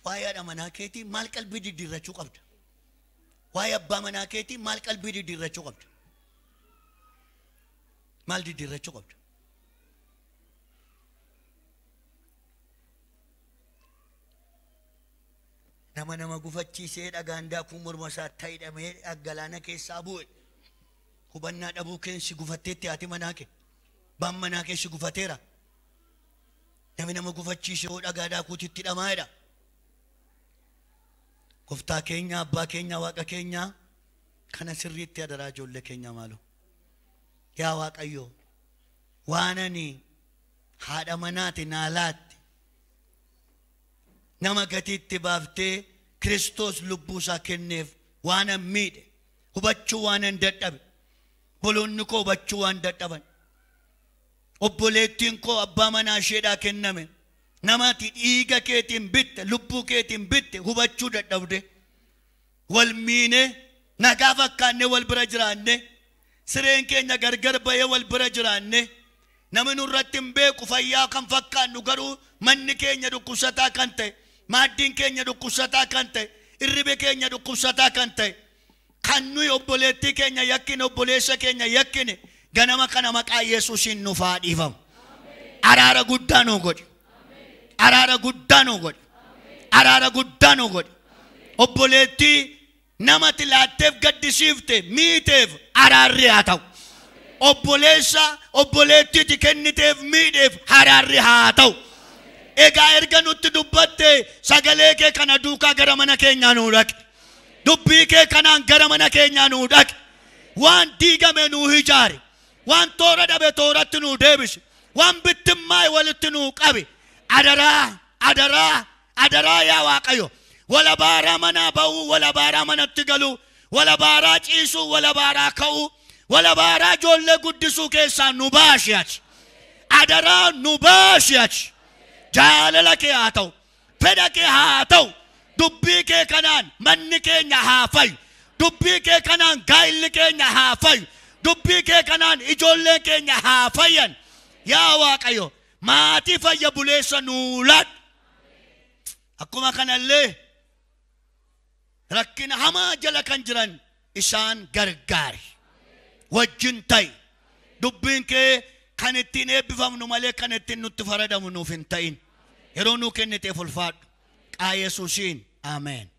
Waa'ee haadha manaa keetii maal qalbii diddiirrachuu qabda? Waa'ee abbaa manaa keetii maal qalbii diddiirrachuu qabda? Maal diddiirrachuu qabda? Nama nama gufachiisee dhagaan daakuu morma isaa ta'idhamee galaana keessaa bu'e. Hubannaa dhabuu keensi gufatteetti haati manaa kee. Abbaan manaa keessi gufateera. Namni nama gufachiisee hoo dhagaa daakuutti itti dhamaa'edha. Gooftaa keenya, abbaa keenya, waaqa keenya kana sirriitti adaraa ijoollee keenya maaloo. Yaa Waaqayyo, waan ani haadha manaati naa laatte nama gatiitti baaftee Kiristoos lubbuu isaa kenneef waan an miidhe hubachuu waan an dadhabe boloonni koo hubachuu waan dadhaban obboleettiin koo abbaa manaa isheedhaa kenname namati dhiiga keetiin bitte lubbuu keetiin bitte hubachuu dadhabde wal miine nagaa fakkaanne wal bira jiraanne sireen keenya gargar bahee wal bira jiraanne namni nurratti hin beeku fayyaa kan fakkaannu garuu manni keenya dhukkubsataa kan ta'e maaddiin keenya dhukkubsataa kan ta'e irribe keenya dhukkubsataa kan ta'e kan nuyi obboleettii keenya yakkine obboleessa keenya yakkine ganama kana maqaa Yesuusiin nuuf haa dhiifamu. Araara guddaa nuu godhi. Araara guddaa nuu godhi. Araara guddaa nuu godhi. Obboleettii namatti laatteef gaddisiifte miiteef araarri haa ta'u. Obboleessa obboleettiitti kenniteef miidheef araarri haa ta'u. Egaa erga nutti dubbatte sagalee kee kana duukaa gara mana keenyaa nuu dhaqi. Dubbii kee kanaan gara mana keenyaa nuu dhaqi. Waan diigame nuu ijaari. Waan toora dhabe tooratti nuu deebisi. Waan bittimmaa'e walitti nuu qabi. Adaraa, adaraa, adaraa yaa Waaqayyo. Wal abaaraa manaa ba'uu, wal abaaraa manatti galuu, wal abaaraa ciisuu, wal abaaraa ka'uu, wal abaaraa ijoollee guddisuu keessaa nu baasi ati. Adaraa nu baasi ati. Jaalala kee haa ta'u, fedha kee haa ta'u, dubbii kee kanaan manni keenya haa fayyu, dubbii kee kanaan gaa'illi keenya haa fayyu, dubbii kee kanaan ijoolleen keenya haa fayyan. Yaa Waaqayyo, maatii fayya buleessa nuu laadhu. Akkuma kanallee rakkina hamaa jala kan jiran isaan gargaari. Wajjin ta'i. Dubbiin kee kan ittiin eebbifamnu malee kan ittiin nutti faradamu nuuf hin ta'in. Yeroo nuu kenniteef ulfaadhu. Qaa Yesuusiin. Ameen.